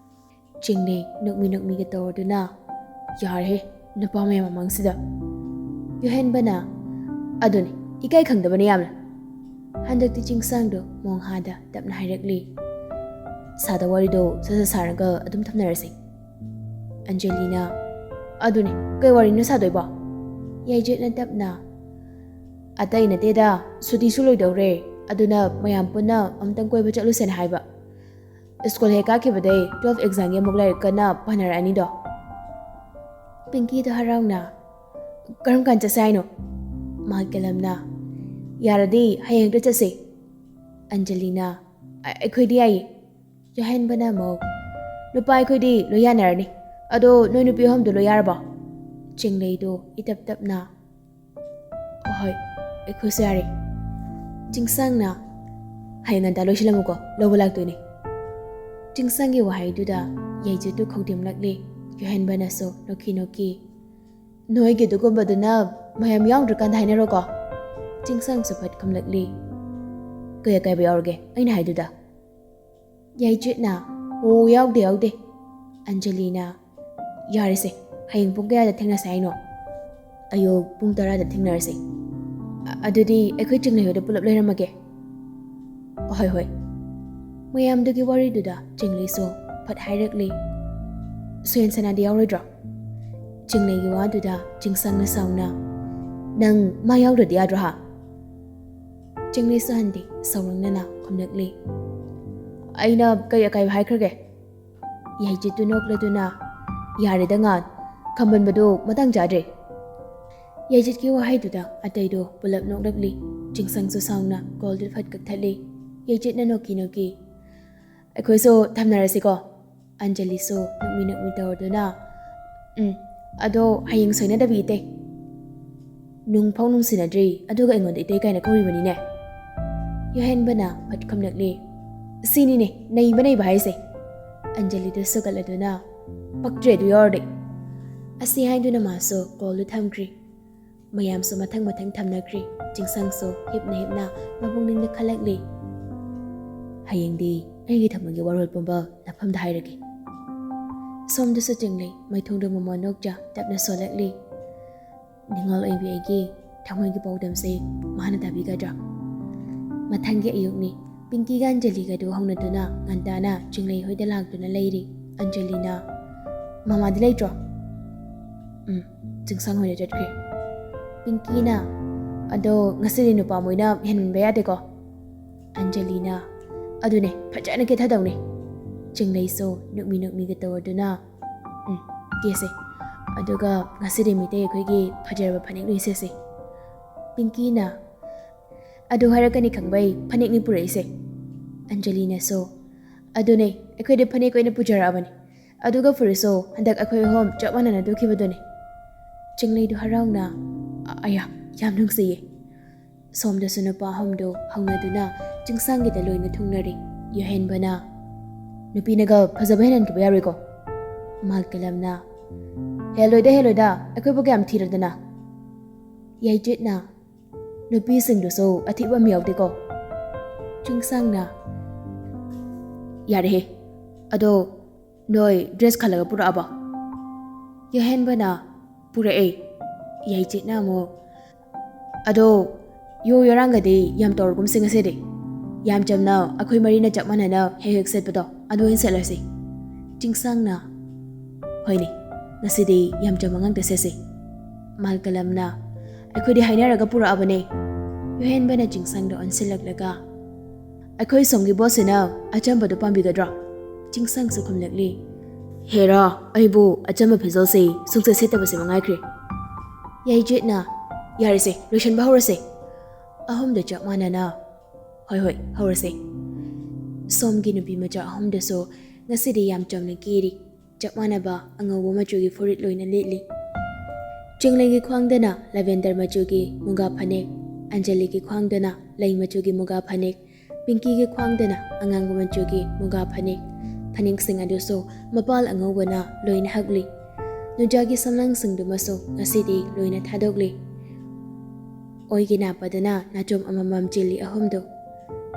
ꯆꯤꯡꯂꯩ ꯅꯣꯛꯃꯤ ꯅꯣꯛꯃꯤꯒ ꯇꯧꯔꯗꯨꯅ, "ꯌꯥꯔꯦꯍꯦ, ꯅꯨꯄꯥ ꯃꯌꯥꯝ ꯃꯃꯥꯡꯁꯤꯗ꯫" ꯌꯨꯍꯦꯟꯕꯅ, "ꯑꯗꯨꯅꯤ, ꯏꯀꯥꯏ ꯈꯪꯗꯕꯅꯤ ꯌꯥꯝꯅ꯫" ꯍꯟꯗꯛꯇꯤ ꯆꯤꯡꯁꯥꯡꯗꯣ ꯃꯣꯡꯍꯥꯗ ꯇꯞꯅ ꯍꯥꯏꯔꯛꯂꯤ, "ꯁꯥꯗ ꯋꯥꯔꯤꯗꯣ ꯁꯠ ꯁꯠ ꯁꯥꯔꯒ ꯑꯗꯨꯝ ꯊꯝꯅꯔꯁꯤ꯫" ꯑꯟꯖꯂꯤꯅ, "ꯑꯗꯨꯅꯤ, ꯀꯩ ꯋꯥꯔꯤꯅꯣ ꯁꯥꯗꯣꯏꯕꯣ?" ꯌꯥꯏꯖꯦꯠꯅ ꯇꯞꯅ, "ꯑꯇꯩ ꯅꯠꯇꯦꯗ, ꯁꯨꯇꯤꯁꯨ ꯂꯣꯏꯗꯧꯔꯦ, ꯑꯗꯨꯅ ꯃꯌꯥꯝ ꯄꯨꯟꯅ ꯑꯝꯇꯪ ꯀꯣꯏꯕ ꯆꯠꯂꯨꯁꯦꯅ ꯍꯥꯏꯕ꯫ ꯁ꯭ꯀꯨꯜ ꯍꯦꯛ ꯀꯥꯈꯤꯕꯗꯩ ꯇꯨꯋꯦꯜꯐ ꯑꯦꯛꯖꯥꯝꯒꯤ ꯑꯃꯨꯛ ꯂꯥꯏꯔꯤꯛ ꯀꯟꯅ ꯄꯥꯅꯔꯛꯑꯅꯤꯗꯣ꯫" ꯄꯤꯡꯀꯤꯗꯣ ꯍꯔꯥꯎꯅ, "ꯀꯔꯝ ꯀꯥꯟ ꯆꯠꯁꯦ ꯍꯥꯏꯅꯣ?" ꯃꯥꯏꯀꯦꯂꯝꯅ, "ꯌꯥꯔꯗꯤ ꯍꯌꯦꯡ ꯍꯦꯛꯇ ꯆꯠꯁꯦ꯫" ꯑꯟꯖꯂꯤꯅ, "ꯑ-, ꯑꯩꯈꯣꯏꯗꯤ ꯌꯥꯏꯌꯦ꯫" ꯌꯥꯍꯦꯟꯕꯅ ꯑꯃꯨꯛ, "ꯅꯨꯄꯥ ꯑꯩꯈꯣꯏꯗꯤ ꯂꯣꯏ ꯌꯥꯅꯔꯅꯤ꯫ ꯑꯗꯣ ꯅꯣꯏ ꯅꯨꯄꯤ ꯑꯍꯨꯝꯗꯣ ꯂꯣꯏ ꯌꯥꯔꯕꯣ?" ꯆꯤꯡꯂꯩꯗꯣ ꯏꯇꯞ ꯇꯞꯅ, "ꯑꯍꯣꯏ, ꯑꯩꯈꯣꯏꯁꯨ ꯌꯥꯔꯦ꯫" ꯆꯤꯡꯁꯥꯡꯅ, "ꯍꯌꯦꯡ ꯉꯟꯇꯥ ꯂꯣꯏꯁꯤꯜꯂꯝꯃꯨꯀꯣ, ꯂꯧꯕ ꯂꯥꯛꯇꯣꯏꯅꯦ꯫" ꯆꯤꯡꯁꯥꯡꯒꯤ ꯋꯥꯍꯩꯗꯨꯗ ꯌꯥꯏꯖꯦꯠꯇꯨ ꯈꯧꯗꯤꯝꯂꯛꯂꯤ꯫ ꯌꯥꯍꯦꯟꯕꯅꯁꯨ ꯅꯣꯛꯈꯤ ꯅꯣꯛꯈꯤ, "ꯅꯣꯏꯒꯤ ꯑꯗꯨꯒꯨꯝꯕꯗꯨꯅ ꯃꯌꯥꯝ ꯌꯥꯎꯗ꯭ꯔꯀꯥꯟꯗ ꯍꯥꯏꯅꯔꯣꯀꯣ꯫" ꯆꯤꯡꯁꯥꯡꯁꯨ ꯐꯠ ꯈꯨꯝꯂꯛꯂꯤ, "ꯀꯩ ꯑꯀꯥꯏꯕ ꯌꯥꯎꯔꯒꯦ ꯑꯩꯅ ꯍꯥꯏꯗꯨꯗ?" ꯌꯥꯏꯖꯦꯠꯅ, "ꯑꯣ, ꯌꯥꯎꯗꯦ, ꯌꯥꯎꯗꯦ꯫" ꯑꯟꯖꯂꯤꯅ, "ꯌꯥꯔꯦꯁꯦ, ꯍꯌꯦꯡ ꯄꯨꯡ ꯀꯌꯥꯗ ꯊꯦꯡꯅꯁꯦ ꯍꯥꯏꯅꯣ?" ꯑꯌꯨꯛ ꯄꯨꯡ ꯇꯔꯥꯗ ꯊꯦꯡꯅꯔꯁꯤ꯫ ꯑ-, ꯑꯗꯨꯗꯤ ꯑꯩꯈꯣꯏ ꯆꯤꯡꯂꯩ ꯍꯣꯏꯗ ꯄꯨꯂꯞ ꯂꯩꯔꯝꯃꯒꯦ꯫ ꯍꯣꯏ, ꯍꯣꯏ꯫ ꯃꯌꯥꯝꯗꯨꯒꯤ ꯋꯥꯔꯤꯗꯨꯗ ꯆꯤꯡꯂꯩꯁꯨ ꯐꯠ ꯍꯥꯏꯔꯛꯂꯤ, "ꯁꯨꯌꯦꯟ ꯁꯅꯥꯗꯤ ꯌꯥꯎꯔꯣꯏꯗ꯭ꯔꯣ?" ꯆꯤꯡꯂꯩꯒꯤ ꯋꯥꯗꯨꯗ ꯆꯤꯡꯁꯪꯅ ꯁꯥꯎꯅ, "ꯅꯪ ꯃꯥ ꯌꯥꯎꯗ꯭ꯔꯗꯤ ꯌꯥꯗ꯭ꯔꯣ ꯍꯥ?" ꯆꯤꯡꯂꯩꯁꯨ ꯍꯟꯗꯤ ꯁꯥꯎꯔꯪꯅꯅ ꯈꯨꯝꯂꯛꯂꯤ, "ꯑꯩꯅ ꯀꯩ ꯑꯀꯥꯏꯕ ꯍꯥꯏꯈ꯭ꯔꯒꯦ?" ꯌꯥꯏꯖꯤꯠꯇꯨ ꯅꯣꯛꯂꯗꯨꯅ, "ꯌꯥꯔꯦꯗ ꯉꯥꯟ, ꯈꯝꯕꯟꯕꯗꯨ ꯃꯇꯥꯡ ꯆꯥꯗ꯭ꯔꯦ꯫" ꯌꯥꯏꯖꯤꯠꯀꯤ ꯋꯥꯍꯩꯗꯨꯗ ꯑꯇꯩꯗꯣ ꯄꯨꯂꯞ ꯅꯣꯛꯂꯛꯂꯤ꯫ ꯆꯤꯡꯁꯪꯁꯨ ꯁꯥꯎꯅ ꯀꯣꯜꯗꯨ ꯐꯠ ꯀꯛꯊꯠꯂꯤ꯫ ꯌꯥꯏꯖꯤꯠꯅ ꯅꯣꯛꯀꯤ ꯅꯣꯛꯀꯤ, "ꯑꯩꯈꯣꯏꯁꯨ ꯊꯝꯅꯔꯁꯤꯀꯣ?" ꯑꯟꯖꯂꯤꯁꯨ ꯅꯣꯛꯃꯤ ꯅꯣꯛꯃꯤ ꯇꯧꯔꯗꯨꯅ, "ꯎꯝ, ꯑꯗꯣ ꯍꯌꯦꯡ ꯁꯣꯏꯅꯗꯕꯤ ꯏꯇꯩ꯫ ꯅꯨꯡꯐꯥꯎ ꯅꯨꯡꯁꯤꯅꯗ꯭ꯔꯤ, ꯑꯗꯨꯒ ꯑꯩꯉꯣꯟꯗ ꯏꯇꯩ ꯀꯥꯏꯅ ꯀꯧꯔꯤꯕꯅꯤꯅꯦ꯫" ꯌꯨꯍꯦꯟꯕꯅ ꯐꯠ ꯈꯨꯝꯂꯛꯂꯤ, "ꯁꯤꯅꯤꯅꯦ ꯅꯩꯕ ꯅꯩꯕ ꯍꯥꯏꯁꯦ꯫" ꯑꯟꯖꯂꯤꯗꯨ ꯁꯨꯒꯠꯂꯗꯨꯅ, "ꯄꯛꯇ꯭ꯔꯦ ꯑꯗꯨ ꯌꯥꯎꯔꯗꯤ꯫" ꯑꯁꯤ ꯍꯥꯏꯗꯨꯅ ꯃꯥꯁꯨ ꯀꯣꯜꯗꯨ ꯊꯝꯈ꯭ꯔꯤ꯫ ꯃꯌꯥꯝꯁꯨ ꯃꯊꯪ ꯃꯊꯪ ꯊꯝꯅꯈ꯭ꯔꯤ꯫ ꯆꯤꯡꯁꯪꯁꯨ ꯍꯤꯞꯅ ꯍꯤꯞꯅ ꯃꯄꯨꯛꯅꯤꯡꯗ ꯈꯜꯂꯛꯂꯤ, "ꯍꯌꯦꯡꯗꯤ ꯑꯩꯒꯤ ꯊꯃꯣꯏꯒꯤ ꯋꯥꯔꯣꯜ ꯄꯨꯝꯕ ꯅꯐꯝꯗ ꯍꯥꯏꯔꯒꯦ꯫" ꯁꯣꯝꯗꯁꯨ ꯆꯤꯡꯂꯩ ꯃꯥꯏꯊꯣꯡꯗ ꯃꯃꯣꯟ ꯅꯣꯛꯆ ꯇꯞꯅ ꯁꯣꯜꯂꯛꯂꯤ꯫ ꯅꯤꯡꯉꯣꯜ ꯑꯣꯏꯕꯤ ꯑꯩꯒꯤ ꯊꯃꯣꯏꯒꯤ ꯄꯥꯎꯗꯝꯁꯦ ꯃꯥꯅ ꯇꯥꯕꯤꯒꯗ꯭ꯔꯥ? ꯃꯊꯪꯒꯤ ꯑꯌꯨꯛꯅꯤ꯫ ꯄꯤꯡꯀꯤꯒ ꯑꯟꯖꯂꯤꯒꯗꯨ ꯍꯧꯅꯗꯨꯅ ꯉꯟꯇꯥꯅ ꯆꯤꯡꯂꯩ ꯍꯣꯏꯗ ꯂꯥꯛꯇꯨꯅ ꯂꯩꯔꯤ꯫ ꯑꯟꯖꯂꯤꯅ, "ꯃꯃꯥꯗꯤ ꯂꯩꯇ꯭ꯔꯣ?" "ꯎꯝ, ꯆꯤꯡꯁꯪ ꯍꯣꯏꯗ ꯆꯠꯈ꯭ꯔꯦ꯫" ꯄꯤꯡꯀꯤꯅ, "ꯑꯗꯣ ꯉꯁꯤꯗꯤ ꯅꯨꯄꯥ ꯃꯣꯏꯅ ꯍꯦꯟꯃꯟꯕ ꯌꯥꯗꯦꯀꯣ?" ꯑꯟꯖꯂꯤꯅ, "ꯑꯗꯨꯅꯦ, ꯐꯖꯅ ꯀꯦꯊꯗꯧꯅꯦ꯫" ꯆꯤꯡꯂꯩꯁꯨ ꯅꯨꯛꯃꯤ ꯅꯨꯛꯃꯤꯒ ꯇꯧꯔꯗꯨꯅ, "ꯎꯝ, ꯀꯦꯁꯦ꯫ ꯑꯗꯨꯒ ꯉꯁꯤꯗꯤ ꯃꯤꯇꯩ ꯑꯩꯈꯣꯏꯒꯤ ꯐꯖꯔꯕ ꯐꯅꯦꯛ ꯂꯣꯏ ꯁꯦꯠꯁꯦ꯫" ꯄꯤꯡꯀꯤꯅ, "ꯑꯗꯨ ꯍꯥꯏꯔꯛꯀꯅꯤ ꯈꯪꯕꯩ ꯐꯅꯦꯛꯅꯤ ꯄꯨꯔꯛꯏꯁꯦ꯫" ꯑꯟꯖꯂꯤꯅꯁꯨ, "ꯑꯗꯨꯅꯦ, ꯑꯩꯈꯣꯏꯗꯤ ꯐꯅꯦꯛ ꯑꯣꯏꯅ ꯄꯨꯖꯔꯛꯑꯕꯅꯤ꯫ ꯑꯗꯨꯒ ꯐꯨꯔꯤꯠꯁꯨ ꯍꯟꯗꯛ ꯑꯩꯈꯣꯏ ꯑꯍꯨꯝ ꯆꯞ ꯃꯥꯟꯅꯅ ꯇꯨꯈꯤꯕꯗꯨꯅꯤ꯫" ꯆꯤꯡꯂꯩꯗꯨ ꯍꯔꯥꯎꯅ, "ꯑ-, ꯑꯌꯥ, ꯌꯥꯝ ꯅꯨꯡꯁꯤꯌꯦ꯫" ꯁꯣꯝꯗꯁꯨ ꯅꯨꯄꯥ ꯑꯍꯨꯝꯗꯨ ꯍꯧꯅꯗꯨꯅ ꯆꯤꯡꯁꯥꯡꯒꯤꯗ ꯂꯣꯏꯅ ꯊꯨꯡꯅꯔꯤ꯫ ꯌꯨꯍꯦꯟꯕꯅ, "ꯅꯨꯄꯤꯅꯒ ꯐꯖꯕ ꯍꯦꯟꯍꯟꯈꯤꯕ ꯌꯥꯔꯣꯏꯀꯣ?" ꯃꯥꯜꯀꯂꯝꯅ, "ꯍꯦꯜꯂꯣꯏꯗ, ꯍꯦꯜꯂꯣꯏꯗ, ꯑꯩꯈꯣꯏꯕꯨ ꯀꯌꯥꯝ ꯊꯤꯔꯗꯅ?" ꯌꯥꯏꯖꯤꯠꯅ, "ꯅꯨꯄꯤꯁꯤꯡꯗꯨꯁꯨ ꯑꯊꯤꯕ ꯑꯃ ꯌꯥꯎꯗꯦꯀꯣ?" ꯆꯤꯡꯁꯥꯡꯅ, "ꯌꯥꯔꯦꯍꯦ, ꯑꯗꯣ ꯅꯣꯏ ꯗ꯭ꯔꯦꯁ ꯈꯜꯂꯒ ꯄꯨꯔꯛꯑꯕꯣ?" ꯌꯨꯍꯦꯟꯕꯅ, "ꯄꯨꯔꯛꯑꯦ, ꯌꯥꯏꯆꯦꯠꯅ ꯑꯃꯨꯛ, "ꯑꯗꯣ ꯌꯣ ꯌꯣꯔꯥꯡꯒꯗꯤ ꯌꯥꯝ ꯇꯧꯔꯒꯨꯝꯁꯦ ꯉꯁꯤꯗꯤ꯫ ꯌꯥꯝ ꯆꯝꯅ ꯑꯩꯈꯣꯏ ꯃꯔꯤꯅ ꯆꯞ ꯃꯥꯟꯅꯅ ꯍꯦꯛ ꯍꯦꯛ ꯆꯠꯄꯗꯣ ꯑꯗꯨ ꯑꯣꯏꯅ ꯆꯠꯂꯁꯤ꯫" ꯆꯤꯡꯁꯥꯡꯅ, "ꯍꯣꯏꯅꯦ, ꯉꯁꯤꯗꯤ ꯌꯥꯝ ꯆꯝꯕ ꯉꯥꯛꯇ ꯆꯠꯁꯤ꯫" ꯃꯥꯜꯀꯂꯝꯅ, "ꯑꯩꯈꯣꯏꯗꯤ ꯍꯥꯏꯅꯔꯒ ꯄꯨꯔꯛꯑꯕꯅꯦ꯫" ꯌꯨꯍꯦꯟꯕꯅ ꯆꯤꯡꯁꯥꯡꯗ ꯑꯣꯟꯁꯤꯜꯂꯛꯂꯒ, "ꯑꯩꯈꯣꯏ ꯁꯣꯝꯒꯤ ꯕꯣꯁꯁꯤꯅ ꯑꯆꯝꯕꯗꯣ ꯄꯥꯝꯕꯤꯒꯗ꯭ꯔꯣ?" ꯆꯤꯡꯁꯥꯡꯁꯨ ꯈꯨꯝꯂꯛꯂꯤ꯫ "ꯍꯦꯔꯥ, ꯑꯩꯕꯨ ꯑꯆꯝꯕ ꯐꯤꯖꯣꯜꯁꯦ ꯁꯨꯡꯆꯦꯠ ꯁꯦꯠꯇꯕꯁꯦ ꯃꯉꯥꯏꯈ꯭ꯔꯦ꯫" ꯌꯥꯏꯆꯦꯠꯅ, "ꯌꯥꯔꯦꯁꯦ, ꯂꯣꯏꯁꯤꯟꯕ ꯍꯧꯔꯁꯦ꯫" ꯑꯍꯨꯝꯗ ꯆꯞ ꯃꯥꯟꯅꯅ, "ꯍꯣꯏ, ꯍꯣꯏ, ꯍꯧꯔꯁꯦ꯫" ꯁꯣꯝꯒꯤ ꯅꯨꯄꯤ ꯃꯆꯥ ꯑꯍꯨꯝꯗꯁꯨ ꯉꯁꯤꯗꯤ ꯌꯥꯝ ꯆꯝꯅ ꯀꯦꯔꯤ꯫ ꯆꯞ ꯃꯥꯟꯅꯕ ꯑꯉꯧꯕ ꯃꯆꯨꯒꯤ ꯐꯨꯔꯤꯠ ꯂꯣꯏꯅ ꯂꯤꯠꯂꯤ꯫ ꯆꯤꯡꯂꯩꯒꯤ ꯈ꯭ꯋꯥꯡꯗꯅ lavender ꯃꯆꯨꯒꯤ ꯃꯨꯒꯥ ꯐꯅꯦꯛ, ꯑꯟꯖꯂꯤꯒꯤ ꯈ꯭ꯋꯥꯡꯗꯅ ꯂꯩ ꯃꯆꯨꯒꯤ ꯃꯨꯒꯥ ꯐꯅꯦꯛ, ꯄꯤꯡꯀꯤꯒꯤ ꯈ꯭ꯋꯥꯡꯗꯅ ꯑꯉꯥꯡꯕ ꯃꯆꯨꯒꯤ ꯃꯨꯒꯥ ꯐꯅꯦꯛ, ꯐꯅꯦꯛꯁꯤꯡ ꯑꯗꯨꯁꯨ ꯃꯄꯥꯜ ꯑꯉꯧꯕꯅ ꯂꯣꯏꯅ ꯍꯛꯂꯤ꯫ ꯅꯨꯖꯥꯒꯤ ꯁꯝꯂꯥꯡꯁꯤꯡꯗꯨꯃꯁꯨ ꯉꯁꯤꯗꯤ ꯂꯣꯏꯅ ꯊꯥꯗꯣꯛꯂꯤ꯫ ꯑꯣꯏꯒꯤ ꯅꯥꯄꯗꯅ ꯅꯥꯆꯣꯝ ꯑꯃꯃꯝ ꯆꯤꯜꯂꯤ ꯑꯍꯨꯝꯗꯨ꯫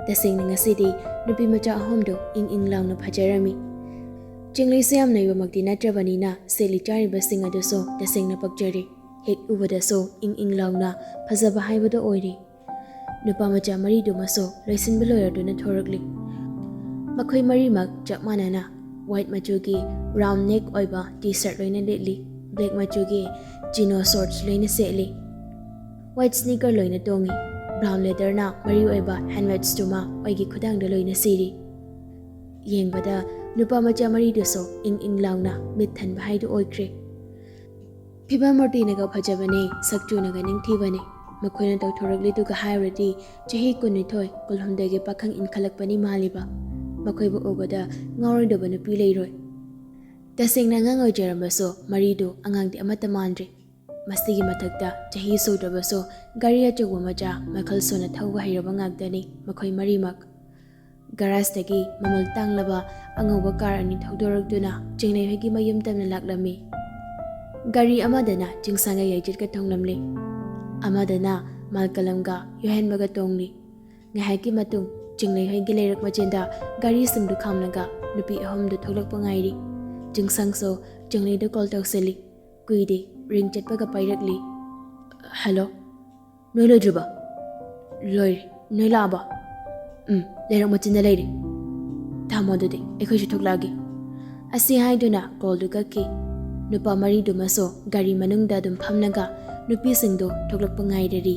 ꯇꯁꯦꯡꯅ ꯉꯁꯤꯗꯤ ꯅꯨꯄꯤ ꯃꯆꯥ ꯑꯍꯨꯝꯗꯨ ꯏꯪ ꯏꯪ ꯂꯥꯎꯅ ꯐꯖꯔꯝꯃꯤ꯫ ꯆꯤꯡꯂꯩꯁꯦ ꯌꯥꯝ ꯅꯩꯕꯃꯛꯇꯤ ꯅꯠꯇ꯭ꯔꯕꯅꯤꯅ ꯁꯦꯠꯂꯤ ꯆꯥꯔꯤꯕꯁꯤꯡ ꯑꯗꯨꯁꯨ ꯇꯁꯦꯡꯅ ꯄꯛꯆꯔꯦ꯫ ꯍꯦꯛ ꯎꯕꯗꯁꯨ ꯏꯪ ꯏꯪ ꯂꯥꯎꯅ ꯐꯖꯕ ꯍꯥꯏꯕꯗꯨ ꯑꯣꯏꯔꯦ꯫ ꯅꯨꯄꯥ ꯃꯆꯥ ꯃꯔꯤꯗꯨꯃꯁꯨ ꯂꯣꯏꯁꯤꯟꯕ ꯂꯣꯏꯔꯗꯨꯅ ꯊꯣꯔꯛꯂꯤ꯫ ꯃꯈꯣꯏ ꯃꯔꯤꯃꯛ ꯆꯞ ꯃꯥꯟꯅꯅ white ꯃꯆꯨꯒꯤ round neck ꯑꯣꯏꯕ T-shirt ꯂꯣꯏꯅ ꯂꯤꯠꯂꯤ, black ꯃꯆꯨꯒꯤ chino shorts ꯂꯣꯏꯅ ꯁꯦꯠꯂꯤ, white sneaker ꯂꯣꯏꯅ ꯇꯣꯡꯉꯤ, brown leatherꯅ ꯃꯔꯤ ꯑꯣꯏꯕ handbagꯇꯨꯃ ꯑꯣꯏꯒꯤ ꯈꯨꯗꯥꯡꯗ ꯂꯣꯏꯅ ꯁꯤꯔꯤ꯫ ꯌꯦꯡꯕꯗ ꯅꯨꯄꯥ ꯃꯆꯥ ꯃꯔꯤꯗꯨꯁꯨ ꯏꯪ ꯏꯪ ꯂꯥꯎꯅ ꯃꯤꯠ ꯊꯟꯕ ꯍꯥꯏꯗꯨ ꯑꯣꯏꯈ꯭ꯔꯦ꯫ ꯐꯤꯕꯝ ꯃꯨꯔꯇꯤꯅꯒ ꯐꯖꯕꯅꯦ, ꯁꯛꯆꯨꯅꯒ ꯅꯤꯡꯊꯤꯕꯅꯦ꯫ ꯃꯈꯣꯏꯅ ꯇꯧꯊꯣꯔꯛꯂꯤꯗꯨꯒ ꯍꯥꯏꯔꯨꯔꯗꯤ ꯆꯍꯤ ꯀꯨꯟꯅꯤꯊꯣꯏ, ꯀꯨꯟꯍꯨꯝꯗꯣꯏꯒꯤ ꯄꯥꯈꯪ ꯏꯟꯈꯠꯂꯛꯄꯅꯤ ꯃꯥꯜꯂꯤꯕ꯫ ꯃꯈꯣꯏꯕꯨ ꯎꯕꯗ ꯉꯥꯎꯔꯣꯏꯗꯕ ꯅꯨꯄꯤ ꯂꯩꯔꯣꯏ꯫ ꯇꯁꯦꯡꯅ ꯑꯉꯥꯡ ꯑꯣꯏꯖꯔꯝꯕꯁꯨ ꯃꯔꯤꯗꯨ ꯑꯉꯥꯡꯗꯤ ꯑꯃꯠꯇ ꯃꯥꯟꯗ꯭ꯔꯦ꯫ ꯃꯁꯤꯒꯤ ꯃꯊꯛꯇ ꯆꯍꯤ ꯁꯨꯗ꯭ꯔꯕꯁꯨ ꯒꯥꯔꯤ ꯑꯆꯧꯕ ꯃꯆꯥ ꯃꯈꯜ ꯁꯨꯅ ꯊꯧꯕ ꯍꯩꯔꯕ ꯉꯥꯛꯇꯅꯤ ꯃꯈꯣꯏ ꯃꯔꯤꯃꯛ꯫ ꯒꯔꯥꯖꯇꯒꯤ ꯃꯃꯜ ꯇꯥꯡꯂꯕ ꯑꯉꯧꯕ car ꯑꯅꯤ ꯊꯧꯗꯣꯔꯛꯇꯨꯅ ꯆꯤꯡꯂꯩꯍꯣꯏꯒꯤ ꯃꯌꯨꯝ ꯇꯝꯅ ꯂꯥꯛꯂꯝꯃꯤ꯫ ꯒꯥꯔꯤ ꯑꯃꯗꯅ ꯆꯤꯡꯁꯥꯡꯒ ꯌꯥꯏꯆꯦꯠꯀ ꯇꯣꯡꯂꯝꯂꯤ, ꯑꯃꯗꯅ ꯃꯥꯜꯀꯂꯝꯒ ꯌꯨꯍꯦꯟꯕꯒ ꯇꯣꯡꯂꯤ꯫ ꯉꯥꯏꯍꯥꯛꯀꯤ ꯃꯇꯨꯡ ꯆꯤꯡꯂꯩꯍꯣꯏꯒꯤ ꯂꯩꯔꯛ ꯃꯆꯤꯟꯗ ꯒꯥꯔꯤꯁꯤꯡꯗꯨ ꯈꯥꯝꯂꯒ ꯅꯨꯄꯤ ꯑꯍꯨꯝꯗꯨ ꯊꯣꯛꯂꯛꯄ ꯉꯥꯏꯔꯤ꯫ ꯆꯤꯡꯁꯥꯡꯁꯨ ꯆꯤꯡꯂꯩꯗ call ꯇꯧꯁꯤꯜꯂꯤ꯫ ꯀꯨꯏꯗꯦ, ring ꯆꯠꯄꯒ ꯄꯥꯏꯔꯛꯂꯤ꯫ ꯍꯜꯂꯣ, ꯅꯣꯏ ꯂꯣꯏꯗ꯭ꯔꯤꯕꯣ? ꯂꯣꯏꯔꯦ꯫ ꯅꯣꯏ ꯂꯥꯛꯑꯕꯣ? ꯎꯝ, ꯂꯩꯔꯛ ꯃꯆꯤꯟꯗ ꯂꯩꯔꯦ꯫ ꯊꯝꯃꯣ ꯑꯗꯨꯗꯤ, ꯑꯩꯈꯣꯏꯁꯨ ꯊꯣꯛꯂꯛꯑꯒꯦ꯫ ꯑꯁꯤ ꯍꯥꯏꯗꯨꯅ ꯀꯣꯜꯗꯨ ꯀꯛꯈꯤ꯫ ꯅꯨꯄꯥ ꯃꯔꯤꯗꯨꯃꯁꯨ ꯒꯥꯔꯤ ꯃꯅꯨꯡꯗ ꯑꯗꯨꯝ ꯐꯝꯂꯒ ꯅꯨꯄꯤꯁꯤꯡꯗꯣ ꯊꯣꯛꯂꯛꯄ ꯉꯥꯏꯔꯔꯤ꯫